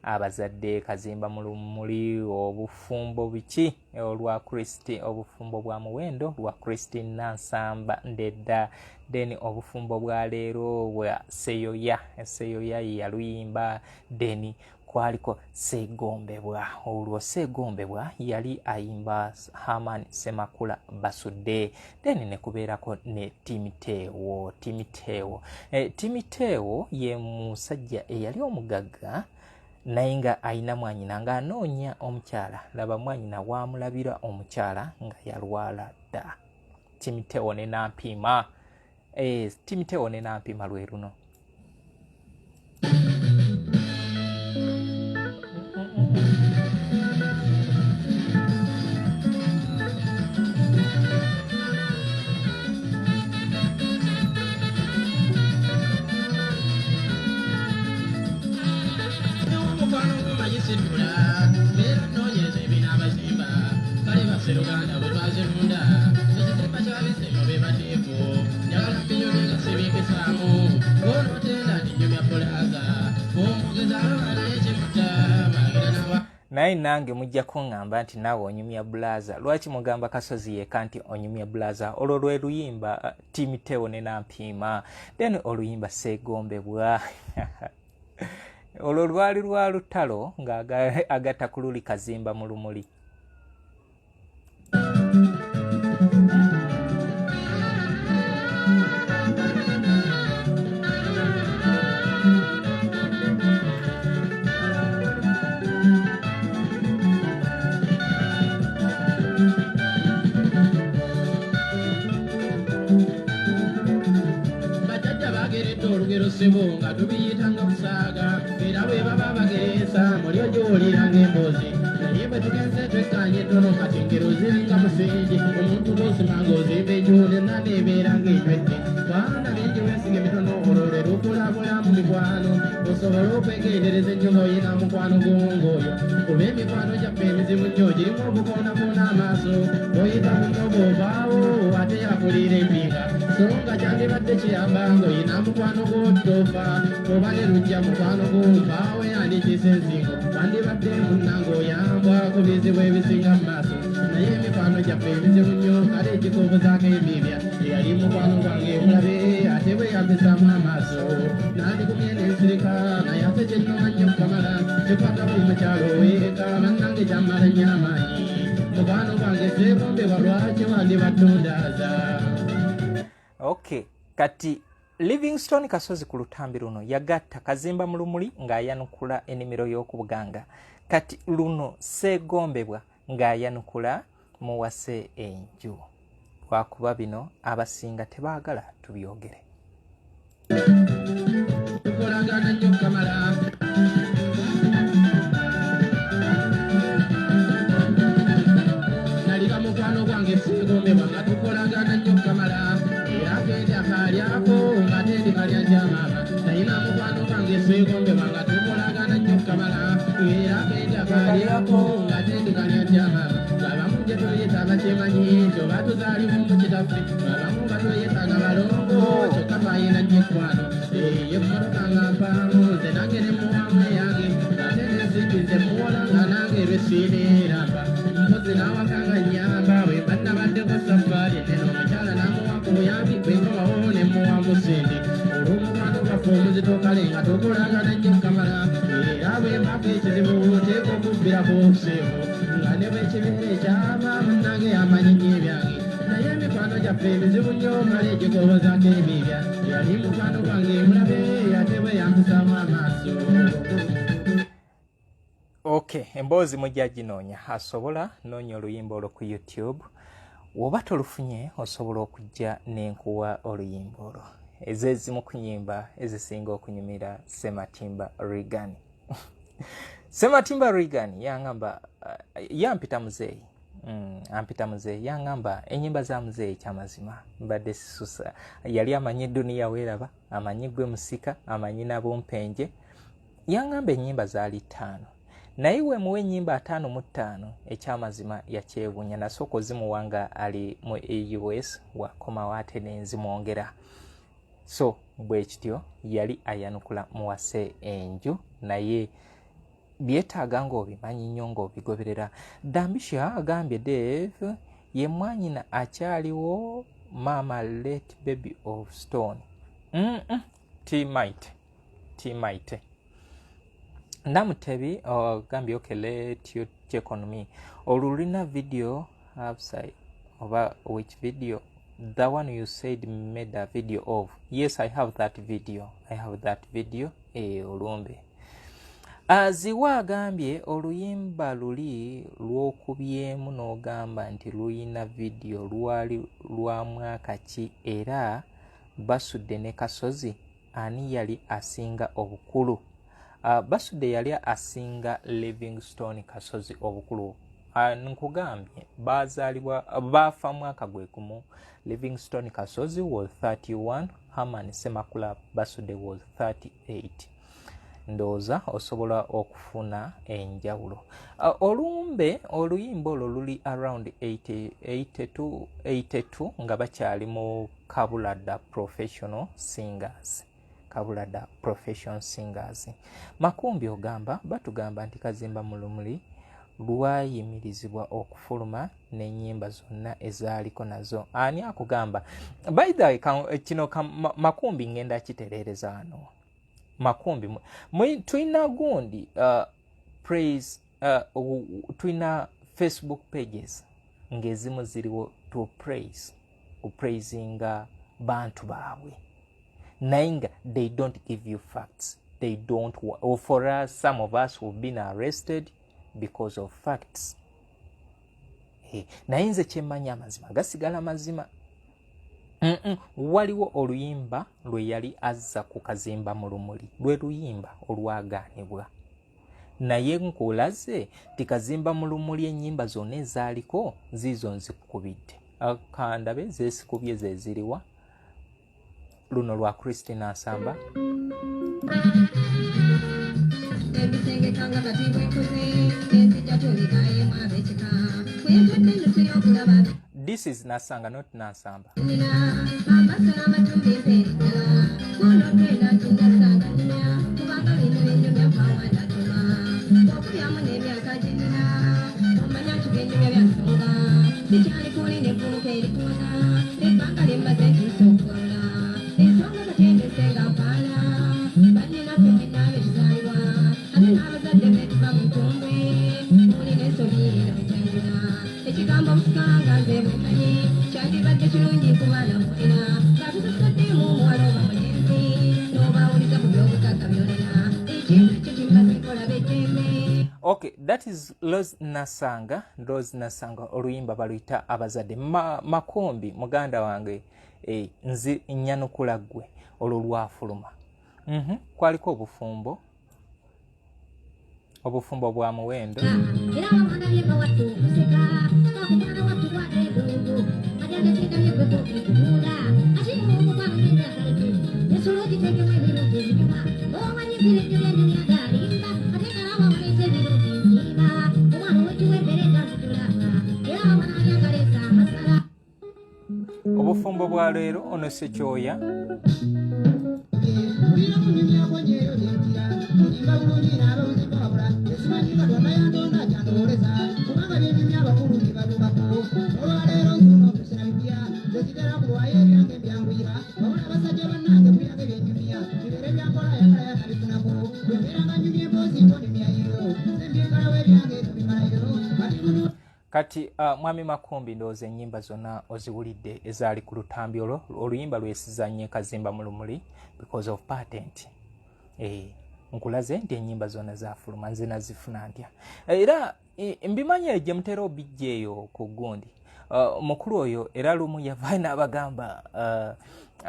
"Abazadde", "Kazimba mu Lumuli", "Obufumbo biki", olwa Kristi, "Obufumbo bwa muwendo" lwa Christine Nansamba Ndedda, then "Obufumbo bwa leero" bwa Seyoya, Seyoya ye yaluyimba. Then kwaliko "Segombebwa", olwo "Segombebwa" yali ayimba Herman Semakula Basudde. Then ne kubeerako ne Timiteewo. Timiteewo, Timiteewo ye musajja eyali omugagga, naye nga ayina mwanyina ng'anoonya omukyala. Laba mwanyina wamulabira omukyala nga yalwala dda. Timiteewo ne Nampiima, Timiteewo ne Nampiima lwe luno. Situla mbeera nnoonyereza ebinaabazimba kale basseruganda bwe twazirunda ekitimba kyabisemo be batiifu njagala mbinyumye nga sibiikisaamu bw'onootenda nti nnyumya pulaaza bw'omwogeza alaba n'ekimutta bagira nawa. Naye nange mujja kuŋŋamba nti naawe onyumya bulaza. Lwaki mugamba Kasozi yekka nti onyumya bulaza? Olwo lwe luyimba Timiteo ne Nampiima, then oluyimba Seegombebwa, olwo lwali lwa lutalo nga agatta ku luli Kazimba mu lumuli. Bajjajja bageredde olugero ssebo nga tubiyitanga kusaaga, era bwe baba bagereesa muli ogiwulira ng'emboozi, naye bwe tugenze twekkaanya entono kati engero ziringa musingi. Omuntu bw'osima ng'ozimba enju nenna neebeera ng'enywedde baana bingi, weesiga emitono, olwo lwe lukulabula mu mikwano osobole okwegendereza ennyo ng'oyina mukwano gwong'oyo, kuba emikwano gyaffe emizibu nnyo girimu okukoonakoona amaaso. Oyita muno bw'ovaawo ate yakuliira empinga, so nga kyandibadde kiyamba ng'oyina mukwano gw'otofa oba ne lujja mukwano gwo mpaawo yandikiisa ensingo, wandibadde munnange oyambwa ku bizibu ebisinga mu maaso. Naye emikwano gyaffe emizibu nnyo kale ekikubuzaako emibya eyali mukwano gwange mulabe ate bwe yampisaamu amaaso nandigumye nensirika, naye ate kyennoma nnyo kamala kikwata buli mukyalo eka bannange kyammala nnyo amaanyi. Mukwano gwange seegombebwa, lwaki wandibadde ondaaza? Okay, kati Livingstone Kasozi ku lutambi luno yagatta Kazimba mu lumuli ng'ayanukula ennimiro y'okubuganga, kati luno Seegombebwa ng'ayanukula Muwase enju, lwakuba bino abasinga tebaagala tubyogere. Tukolagana nnyo kamala. Nalira mukwano gwange seegombebwa nga tukolagana nnyo kamala, era kendi akalyako nga tendi kalya jamaama. Nalina mukwano gwange seegombebwa nga tukolagana nnyo kamala, era kendi akalyako nga tendi kalya jamaama. Abamu gye tuyita bakimanyi nti oba tuzaalibwa mu kitaffe, abamu batuyita nga balongo, kyokka twayina nnyo ekkwano. Emmotoka nga mpaamu nze nange ne muwamu eyange, ate n'ensimbi nze muwola nga nange lwesiineeramba mpozi n'awaka nga nnyamba. Bwe mba nabaddeko safaari ennene omukyala n'amuwa ku buyambi, bwe nkomawo ne muwamu sente olw'omukwano gwaffe omuzito, kale nga tukolagana nnyo kamala. Era bwe mbako ekizibu oteeka okubbirako obuseevu nga ne bwe kibeera ekyama munnange amanyi nnyo ebyange. Naye emikwano gyaffe emizibu nnyo kale egikobozaako emibya yali mukwano gwange mulabe ate bwe yampisaamu amaaso. Okay, emboozi mujja ginoonya, asobola noonya oluyimba olwo ku YouTube. Woba tolufunye osobola okujja n'enkuwa oluyimba olwo. Ezezimu ku nyimba ezisinga okunyumira Sematimba Regan. Sematimba Regan yangamba, yampita muzeeyi, ampita muzeeyi, yangamba enyimba za muzeeyi kyamazima mbadde sisusa. Yali amanyi eduniya weeraba, amanyi gwe musika, amanyi nabumpenje. Yangamba ennyimba zaali 5, naye wemuwa ennyimba 55 ekyamazima yakyewuunya. Nasooka ozimuwa nga ali mu US, wakomawo ate nenzimwongera. So bwe kityo yali ayanukula Muwase enju, naye byetaaga ng'obimanyi nnyo ng'obigoberera. Dambisha agambye Dave ye mwanyina akyaliwo maama late baby of stone. Timite timite Namutebi ogambye okay, let you check on me. Olulina video upside oba which video? The one you said made a video of? Yes, I have that video, I have that video. Olumbe Aziwa agambye oluyimba luli lw'okubyemu n'ogamba nti luyina vidiyo lwali lwa mwaka ki, era Basudde ne Kasozi ani yali asinga obukulu? Basudde yali asinga Livingstone Kasozi obukulu. Nkugambye bazaalibwa baafa mwaka gwe gumu. Livingstone Kasozi was 31, Herman Semakula Basudde was 38. Ndowooza osobola okufuna enjawulo. Olumbe oluyimba olwo luli around 82, 82 nga bakyali mu Kabulada Professional Singers. Kabulada Professional Singers. Makumbi ogamba batugamba nti Kazimba Mulumuli lwayimirizibwa okufuluma n'ennyimba zonna ezaaliko nazo. Ani akugamba? By the way, kino Makumbi ngenda kitereereza wano. Makumbi tulina gundi praise, tulina Facebook pages ng'ezimu ziriwo to praise, kupraisinga bantu baabwe, naye nga they don't give you facts. They don't, or for us, some of us who've been arrested because of facts. Hey, naye nze kyemmanyi, amazima gasigala mazima. Waliwo oluyimba lwe yali azza ku Kazimba mu Lumuli, lwe luyimba olwagaanibwa, naye nkulaze ti Kazimba mu Lumuli ennyimba zonna ezaaliko ziizo nzikubidde. Kandabe zeesikubye ze ziriwa. Luno lwa Christina Nsamba. Ebisengekanga kati bwenkoze enzija tolinaye ab'ekika kwentadde ennusu y'okulaba. This is Nasanga, not Nansamba. Nina amaaso n'amatumbi mpeeri ddala kuno genda nti nasanga nina kubanga bino byenyumya mpawandatuma okubyamu n'emyaka gyenina omanya nti byenyumya bya nsonga sikyali kuli nevvubuka erikuwoza ebbanga lyemmaze ntuuse okukolola ensonga katendese nga mpaala banninaffe mwenna abekizaalibwa ate n'abazadde betuva mu ntumbwe mulina ensobi era bekyanjula ekigambo obusikanga nze bwemanyi kyandibadde kirungi ku baana mulina ng'atusasaddemu omuwala oba mulenzi n'obawuliza ku by'obugagga byolina ekintu ekyo kimmaze nkola beddembe. Okay, that is Rose Nasanga. Rose Nasanga, oluyimba baluyita Abazadde. Makumbi muganda wange, nzi nyanukula ggwe, olwo lwafuluma. Kwaliko obufumbo bwa muwendo. Era wamwana wattu kuseka omwana wattu bwata edungu ajanga kindabye gwe kutuula ate omukwano ensulo ogiteekemu ebirungi ebinyuma omanyi ebirungi byenyumya galimba ate nga nawe oleeta ebirungi nsiima omwana owekiwa emmere gazitula era wamwana alyagaleesa amasala. Obufumbo bwa leero ono Sekyoya. Mulina kunyumyako nyeyo nentira munyimba bulungi n'abawuzimba wabula esimanyi Katonda yantonda kyandowooleza kubanga byenyumya abakulu bibadukako olwaleero nzuno tusina bipya zezitera kulwayo ebyange mbyanguyira wabula abasajja bannange muyange byenyumya bibeere byankola ayagala yanabifunako bwembeera nga nyumya emboozi ngonyumyayo sembyenkalawo ebyange tubimalayo kati luno. Kati mwami Makumbi, ndowooza ennyimba zonna oziwulidde ezaali ku lutambi olwo. Oluyimba lwesizanye Kazimba mu Lumuli because of patent. Nkulaze nti ennyimba zonna zafuluma, nze nazifuna ntya era mbimanyi gye mutera obijja eyo ku gundi. Mukulu oyo era lumu yavaayo n'abagamba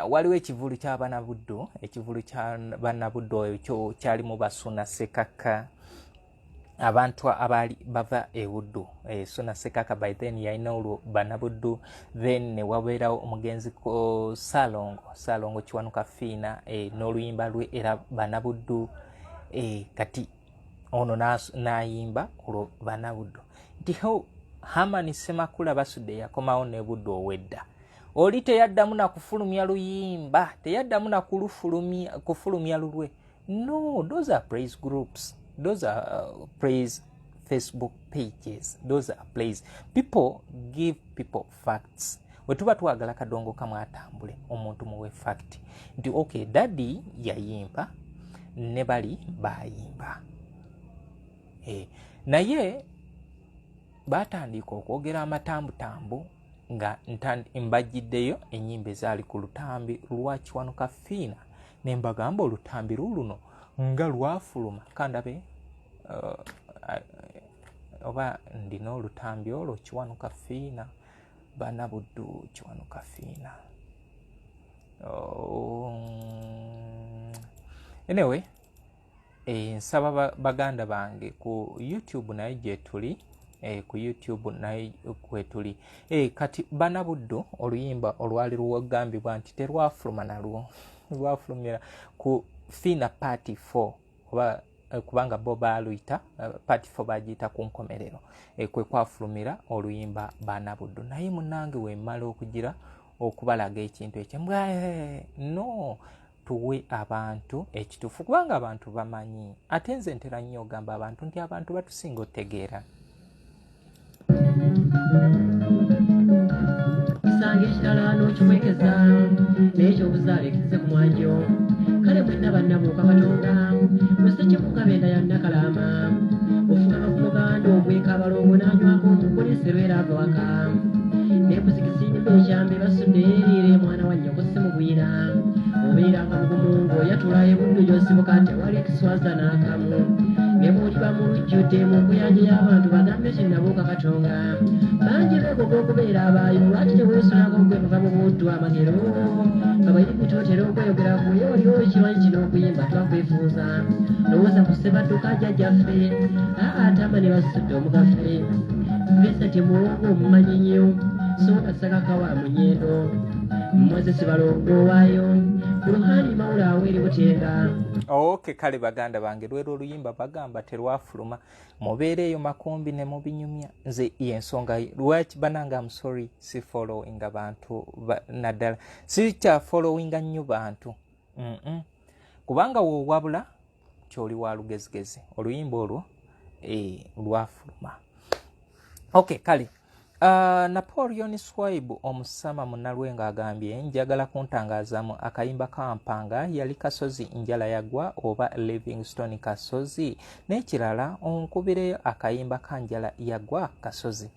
waliwo ekivulu ky'abanabuddu. Ekivulu ky'abanabuddu ekyo kyalimu Basuna Sekaka, abantu abaali bava e Buddu. Suna Sekaka by then yalina olwo Banabuddu, then ne wabeerawo omugenzi Salongo, Salongo Kiwanuka Fiina, n'oluyimba lwe era Banabuddu. Kati ono n'ayimba olwo Banabuddu nti Hamani Semakula Basudde yakomawo ne Buddu owedda oli teyaddamu nakufulumya luyimba, teyaddamu nakufulumya lulwe. No, those are praise groups, those are praise Facebook pages, those are praise people. Give people facts. Bwe tuba twagala kadongo kamwe atambule, omuntu muwe fact nti okay, daddy yayimba ne bali bayimba. Naye batandika okwogera amatambutambu nga mbajjiddeyo ennyimba ezaali ku lutambi lwa Kiwanuka Fiina ne mbagamba olutambi luuluno nga lwafuluma. Kandabe oba ndina olutambi olwo Kiwanuka Fiina Banabuddu, Kiwanuka Fiina. Oh, anyway, nsaba baganda bange ku YouTube naye gyetuli, ku YouTube naye kwetuli. Kati Banabuddu oluyimba olwali lwagambibwa nti terwafuluma nalwo lwafulumira ku Fina Party 4. Oba kubanga bo baaluyita part 4, bagiyita ku nkomerero, kwe kwafulumira oluyimba Baana Buddu. Naye munange, wemala okugira okubalaga ekintu ekyo mbwa no tuwe abantu ekituufu, kubanga abantu bamanyi. Ate nze ntera nnyo ogamba abantu nti abantu batusinga otegeera. Kisanga ekirala n'okikwekeza, naye ekyobuzaale kizze ku mwanjo. Kale mwenna bannabuuka Katonda musekimu nga benda ya Nakalaama, ofukama ku muganda ogweka abalongo n'anywako omukulisa erwera ava waka nekuzikisimba ekyambe basudde eriire mwana wa nnyoko simugwira. Obeeranga mugumu ng'oyatula ebuddu gy'osibuka, tewali kiswaza n'akamu. Ne bw'oliba mu lujjudde mu nkuyanja y'abantu, bagambe kinnabuuka Katonga. Bangi beegoga okubeera abaayo, lwaki teweesulako gwe muva mu buddu amagero abayimbi totera okweyogeraku ye oliwo ekimanyi kino okuyimba twakwefuuza. Lowooza ku Ssebadduka jjajjaffe aatama ne basudde omugaffe Vincent Muwongo omumanyi nnyo, so nga Sakakawa Munyendo, Moses Balongo owaayo Buruhani Mawula awo eri Butenga. Ok, kale baganda bange, lwera oluyimba bagamba terwafuluma. Mubeere eyo makumbi ne mubinyumya. Nze yensonga lwaki banange, am sorry, si followinga bantu naddala sikya followinga nnyo bantu. Kubanga wowabula kyoli wa lugezigezi. Oluyimba olwo lwafuluma. Ok, kale. Napoleon Swibe omusama munalwenga agambye, njagala kuntangaazamu akayimba ka Mpanga, yali Kasozi Njala Yagwa oba Livingstone Kasozi? N'ekirala, onkubireyo akayimba ka Njala Yagwa Kasozi.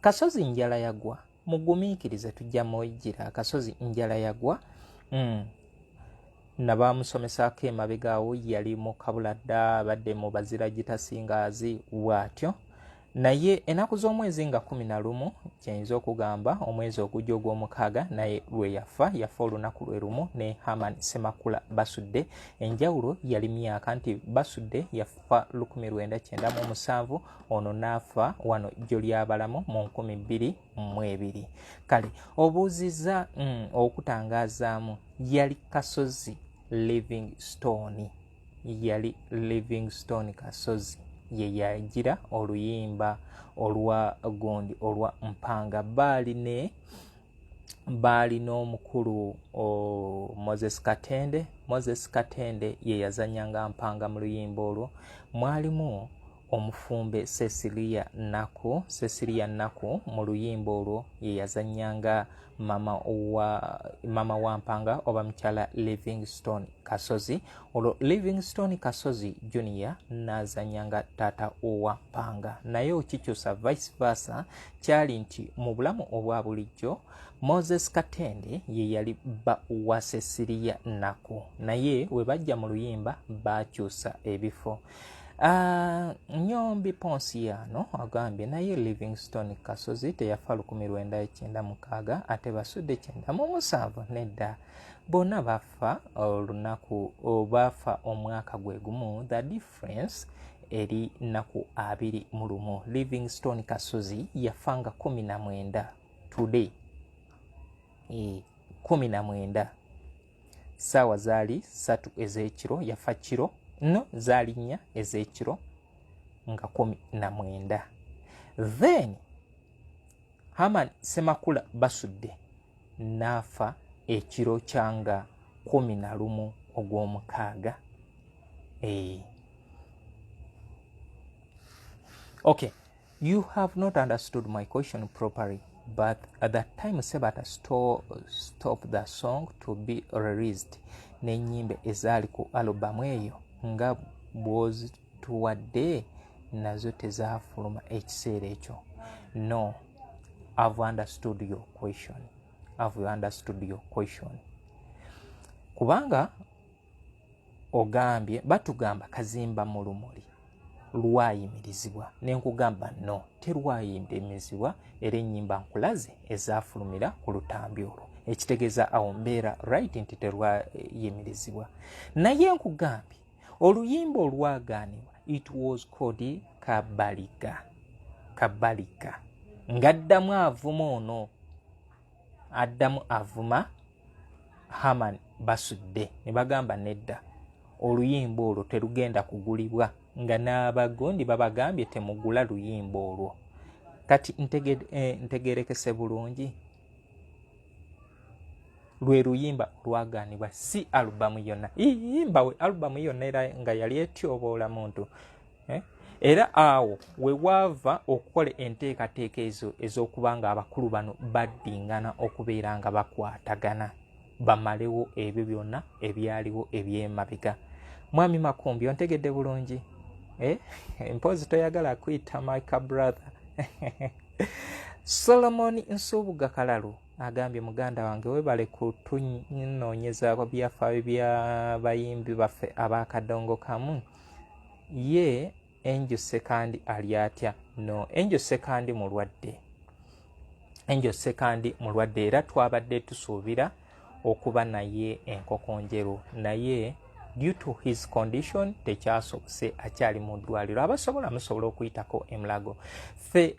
Kasozi Njala Yagwa, mugumiikirize, tujja muygira Kasozi Njala Yagwa. Nabamusomesaako emabega awo, yali mu kabuladda, abadde mu bazira gitasingazi bw'atyo. Naye ennaku z'omwezi nga 11, kyeyinza okugamba omwezi ogujja ogw'omukaaga, naye lwe yafa. Yafa olunaku lwe lumu ne Haman Semakula Basudde. Enjawulo yali myaka, nti Basudde yafa 1997, ono n'afa wano jjo lyabalamu mu 2020. Kale obuuziza okutangazaamu, yali Kasozi Livingstone, yali Livingstone Kasozi ye yagira oluyimba olwa gundi olwa Mpanga. Baali ne baali n'omukulu Moses Katende. Moses Katende ye yazanyanga Mpanga mu luyimba olwo. Mwalimu omufumbe Cecilia Naku. Cecilia Naku mu luyimba olwo ye yazanyanga mama wa Mpanga oba mukyala Livingstone Kasozi. Olwo Livingstone Kasozi Junior n'azanyanga taata wa Mpanga. Naye okikyusa vice versa, kyali nti mu bulamu obwa bulijjo Moses Katende ye yali bba wa Cecilia Naku, naye we bajja mu luyimba bakyusa ebifo. Nyombi Ponsiano agambye, naye Livingstone Kasozi teyafa 1996, ate Basudde 97? Nedda, bonna bafa olunaku, bafa omwaka gwe gumu. The difference eri nnaku 21. Livingstone Kasozi yafa nga 19 today, 19, saawa zaali 3 ez'ekiro. Yafa kiro, no, zaali 4 ez'ekiro nga 19. Then Haman Semakula Basudde n'afa ekiro kyanga 11 ogw'omukaaga. Okay, you have not understood my question properly, but at that time Sebata stop the song to be released n'ennyimba ezaali ku alubamu eyo nga bw'ozituwadde nazo tezaafuluma ekiseera ekyo. No, I've understood your question. I've understood your question, kubanga ogambye batugamba Kazimba mu Lumuli lwayimirizibwa, nenkugamba no, terwayimirizibwa, era ennyimba nkulaze ezafulumira ku lutambi olwo, ekitegeeza awo mbeera right nti terwayimirizibwa. Naye nkugambye oluyimba olwagaanibwa, it was called Kabalika. Kabalika ng'addamu avuma ono, addamu avuma Haman Basudde, ne bagamba nedda. Oluyimba olwo terugenda kugulibwa, nga n'abagundi babagambye temugula luyimba olwo. Kati ntegerekese bulungi, lwe luyimba olwagaanibwa, si alubamu yonna. Mbawe alubamu yonna era nga yali etyoboola muntu, eh? Era awo we waava okukola enteekateeka ezo ez'okuba nga abakulu bano baddingana okubeera nga bakwatagana, bamalewo ebyo byonna ebyaliwo ebyemabega. Mwami Makumbi, ontegedde bulungi, eh? Mpozi toyagala kuyita mika brother. Solomon Nsubuga Kalalu agambye, "Muganda wange, webale kutunoonyeza byafaayo by'abayimbi baffe abakadongo kamu. Ye Angel Sekandi ali atya?" No, Angel Sekandi mulwadde. Angel Sekandi mulwadde, era twabadde tusuubira okuba naye enkoko njeru, naye due to his condition tekyasobose, akyali mu ddwaliro. Abasobola musobola okuyitako emulago. Ffe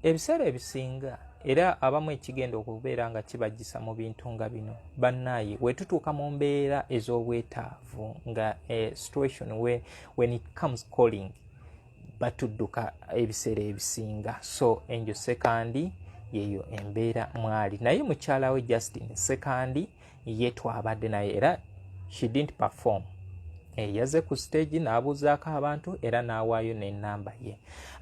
ebiseera ebisinga era abamu ekigenda okubeera nga kibagisa mu bintu nga bino, bannaaye, wetutuuka mu mbeera ez'obwetaavu nga situation when it comes calling, batudduka ebiseera ebisinga. So Angel Sekandi yeyo embeera mwali, naye mukyala we Justin Sekandi ye twabadde naye, era she didn't perform. Yaze ku stage n'abuuzaako abantu era n'awaayo n'ennamba ye.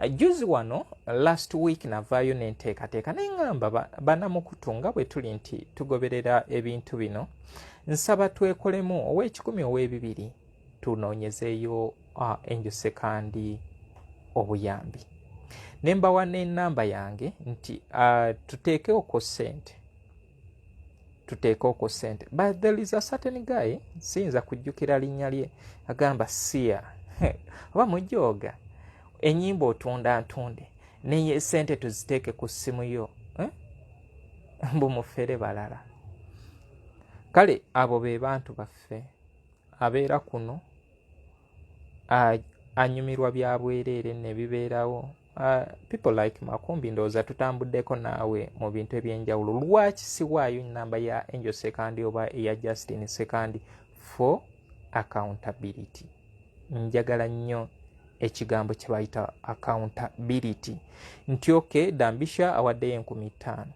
Juzi wano, last week, navaayo n'enteekateeka neŋŋamba banamukutu nga bwe tuli nti tugoberera ebintu bino, nsaba twekolemu ow'ekikumi, ow'ebibiri, tunoonyezeeyo Angel Sekandi obuyambi. Ne mbawa n'ennamba yange nti tuteekeoko ssente, tuteeke okwo ssente. But there is a certain guy, siyinza kujjukira linnya lye, agamba, "Siya oba mujooga, ennyimba otunda ntunde, naye sente tuziteeke ku ssimu yo, eh? Mbu mufere balala." Kale abo be bantu baffe abeera kuno, anyumirwa bya bwereere ne bibeerawo. People like Makumbi, ndowooza tutambuddeko naawe mu bintu ebyenjawulo. Lwaki siwaayo namba ya Angel Sekandi oba eya Justin Sekandi? For accountability. Njagala nnyo ekigambo kye bayita accountability, nti okay, Dambisha awaddeyo 5000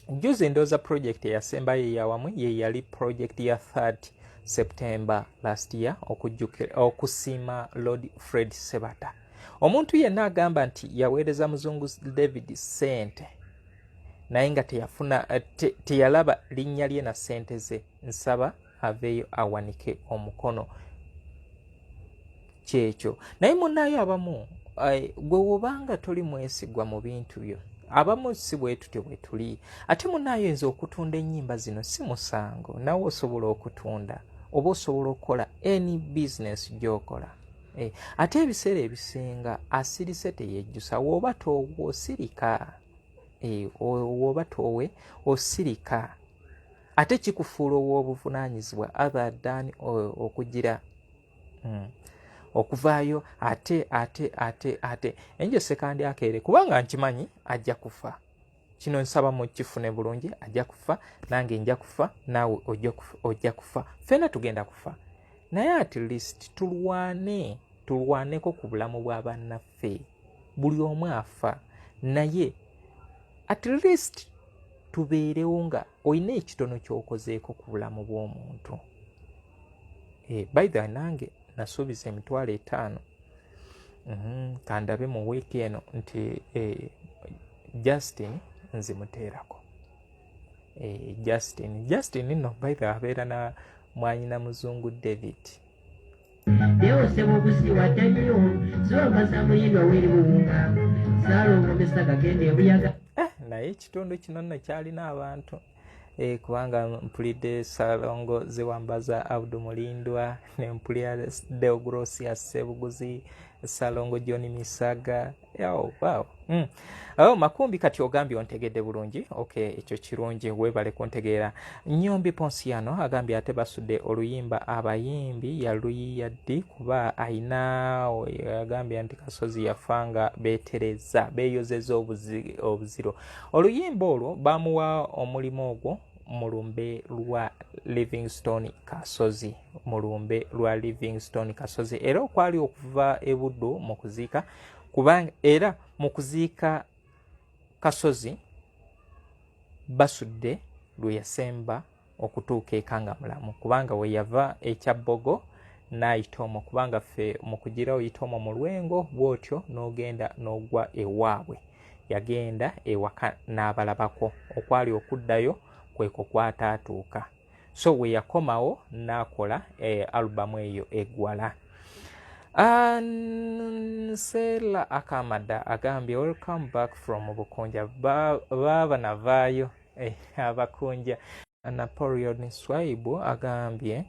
juzi. Ndowooza project eyasembayo eyawamu ye yali project ya 3 September last year, okusiima Lord Fred Sebata. Omuntu yenna agamba nti yaweereza Muzungu David sente naye nga teyafuna, teyalaba linnya lye na sente ze, nsaba aveeyo awanike omukono. Kyekyo. Naye munaayo abamu, gwe wobanga toli mwesigwa mu bintu byo, abamu si bwe tutyo bwe tuli. Ate munaayo nze okutunda ennyimba zino si musango, nawe osobola okutunda oba osobola okukola any business gy'okola. Ate ebiseera ebisinga asirise teyejjusa. Woba toowe osirika, woba toowe osirika, ate kikufuula ow'obuvunaanyizibwa other than okugira okuvaayo ate ate ate ate Angel Sekandi akeere, kubanga nkimanyi ajja kufa. Kino nsaba mukifune bulungi, ajja kufa, nange nja kufa, naawe ojja kufa, ffena tugenda kufa. Naye at least tulwane, tulwaneko ku bulamu bwa bannaffe. Buli omu afa, naye at least tubeerewo nga olina ekitono ky'okozeeko ku bulamu bw'omuntu. By the way, nange nasuubiza 50,000. Kandabe mu wiiki eno nti Justin nzimuteerako. Justin nno, by the way, abeera na mwanyina Muzungu David. Yeosebwa okusiiwa nnyo siwambasa muyindwa weri buwunga Saalongo Misaga genda ebuyaga. Naye ekitundu kino nno kyalina abantu, kubanga mpulidde Salongo Zewambaza Abdu Mulindwa, nempulira Deogrosia Sebuguzi, Salongo John Misaga. Oh, wow. Oh, Makumbi, kati ogambye ontegedde bulungi. Okay, ekyo kirungi, weebale kuntegeera. Nyombi Ponsiano agambye, "Ate basudde oluyimba abayimbi yaluyiya ddi?" Kuba ayina agambye nti Kasozi yafa nga beetereza, beeyozeza obuziro. Oluyimba olwo bamuwa omulimu ogwo. mu lumbe lwa Livingstone Kasozi, mu lumbe lwa Livingstone Kasozi, era okwali okuva e Buddu mu kuziika, kubanga era mu kuziika Kasozi Basudde lwe yasemba okutuuka eka nga mulamu, kubanga we yava e Kyabbogo n'ayita omwo, kubanga ffe mu kugira oyita omwo mu Lwengo bw'otyo n'ogenda n'ogwa ewaabwe. Yagenda ewaka n'abalabako, okwali okuddayo kwekwo kwataatuuka. So we yakomawo n'akola alubamu eyo Egwala. Nsela Akamada agambye welcome back from Bukunja. Baaba navaayo abakunja. Napoleon Swaibu agambye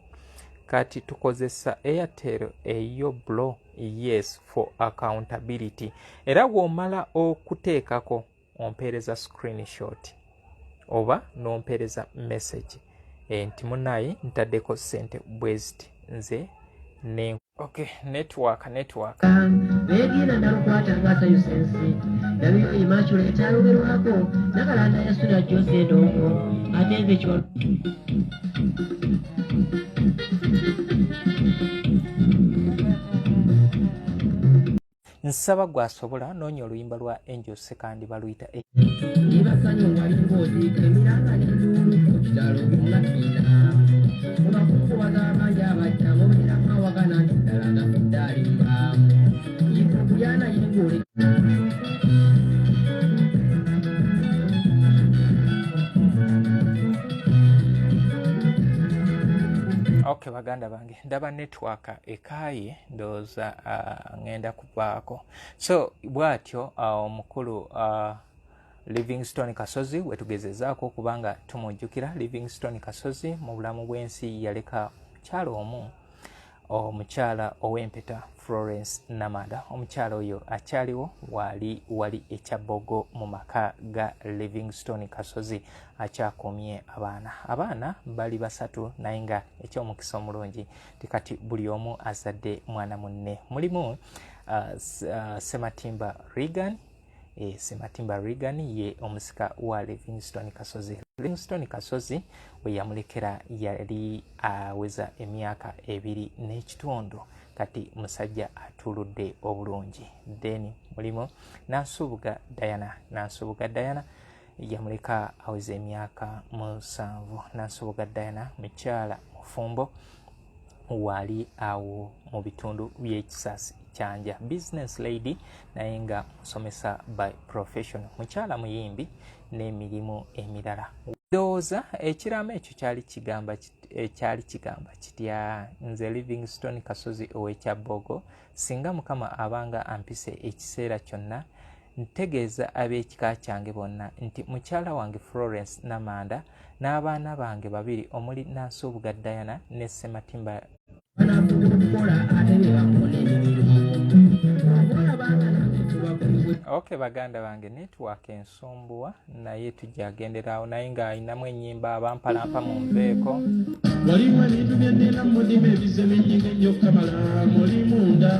kati tukozesa Airtel eyo bro, yes for accountability. Era bw'omala okuteekako ompeereza screenshot oba n'ompeereza message nti munaye ntaddeko ssente bweziti nze ne okay, network network. Beegenda nalukwata ng'asanyusa ensi nabiyo Immaculate ekyayogerwako Nakalanda yasula Jose Ndongo ate nze kiwa. Nsaba gwasobola noonya oluyimba lwa Angel Sekandi baluyita Ibasanyu walinga oziika emiranga n'enduulu ku kitalo nga tulina mu bakungu bagamba nti abajja mubeeramu awagana nti ddala gafudde alimba yiga okulya naye ng'oli. Okay, baganda bange, ndaba network ekaaye, ndowooza ngenda kuvaako. So bw'atyo omukulu Livingstone Kasozi wetugezezaako okubanga tumujjukira. Livingstone Kasozi mu bulamu bw'ensi yaleka omukyala omu, omukyala ow'empeta Florence Namanda. Omukyala oyo akyaliwo, waali wali ekyabogo mu maka ga Livingstone Kasozi, akyakuumye abaana. Abaana bali basatu, naye nga eky'omukisa omulungi tikati buli omu azadde mwana munne. Mulimu Sematimba Regan. Sematimba Regan ye omusika wa Livingstone Kasozi. Livingstone Kasozi we yamulekera yali aweza emyaka 2.5, kati musajja atuludde obulungi. Then mulimu Nansubuga Diana. Nansubuga Diana yamuleka aweza emyaka 7. Nansubuga Diana mukyala mufumbo, waali awo mu bitundu by'Ekisasi Kyanja, business lady naye nga musomesa by profession, mukyala muyimbi n'emirimu emirala. Ndowooza ekiraamo ekyo kyali kigamba kyali kigamba kitya? Nze Livingstone Kasozi ow'Ekyabbogo, singa Mukama abanga ampise ekiseera kyonna, ntegeeza ab'ekika kyange bonna nti mukyala wange Florence Namanda n'abaana bange babiri omuli Nansubuga Diana ne Sematimba Banafuga okukola ate be bakona emirimu oba olabanga nange nfuba kuliwe. Okay, baganda bange, network ensumbuwa, naye tujjagenderawo, naye ng'ayinamu ennyimba abampalampa mu nveeko. Waliwo ebintu bye nnina mu mutima ebize binyiga ennyo kamala muli munda.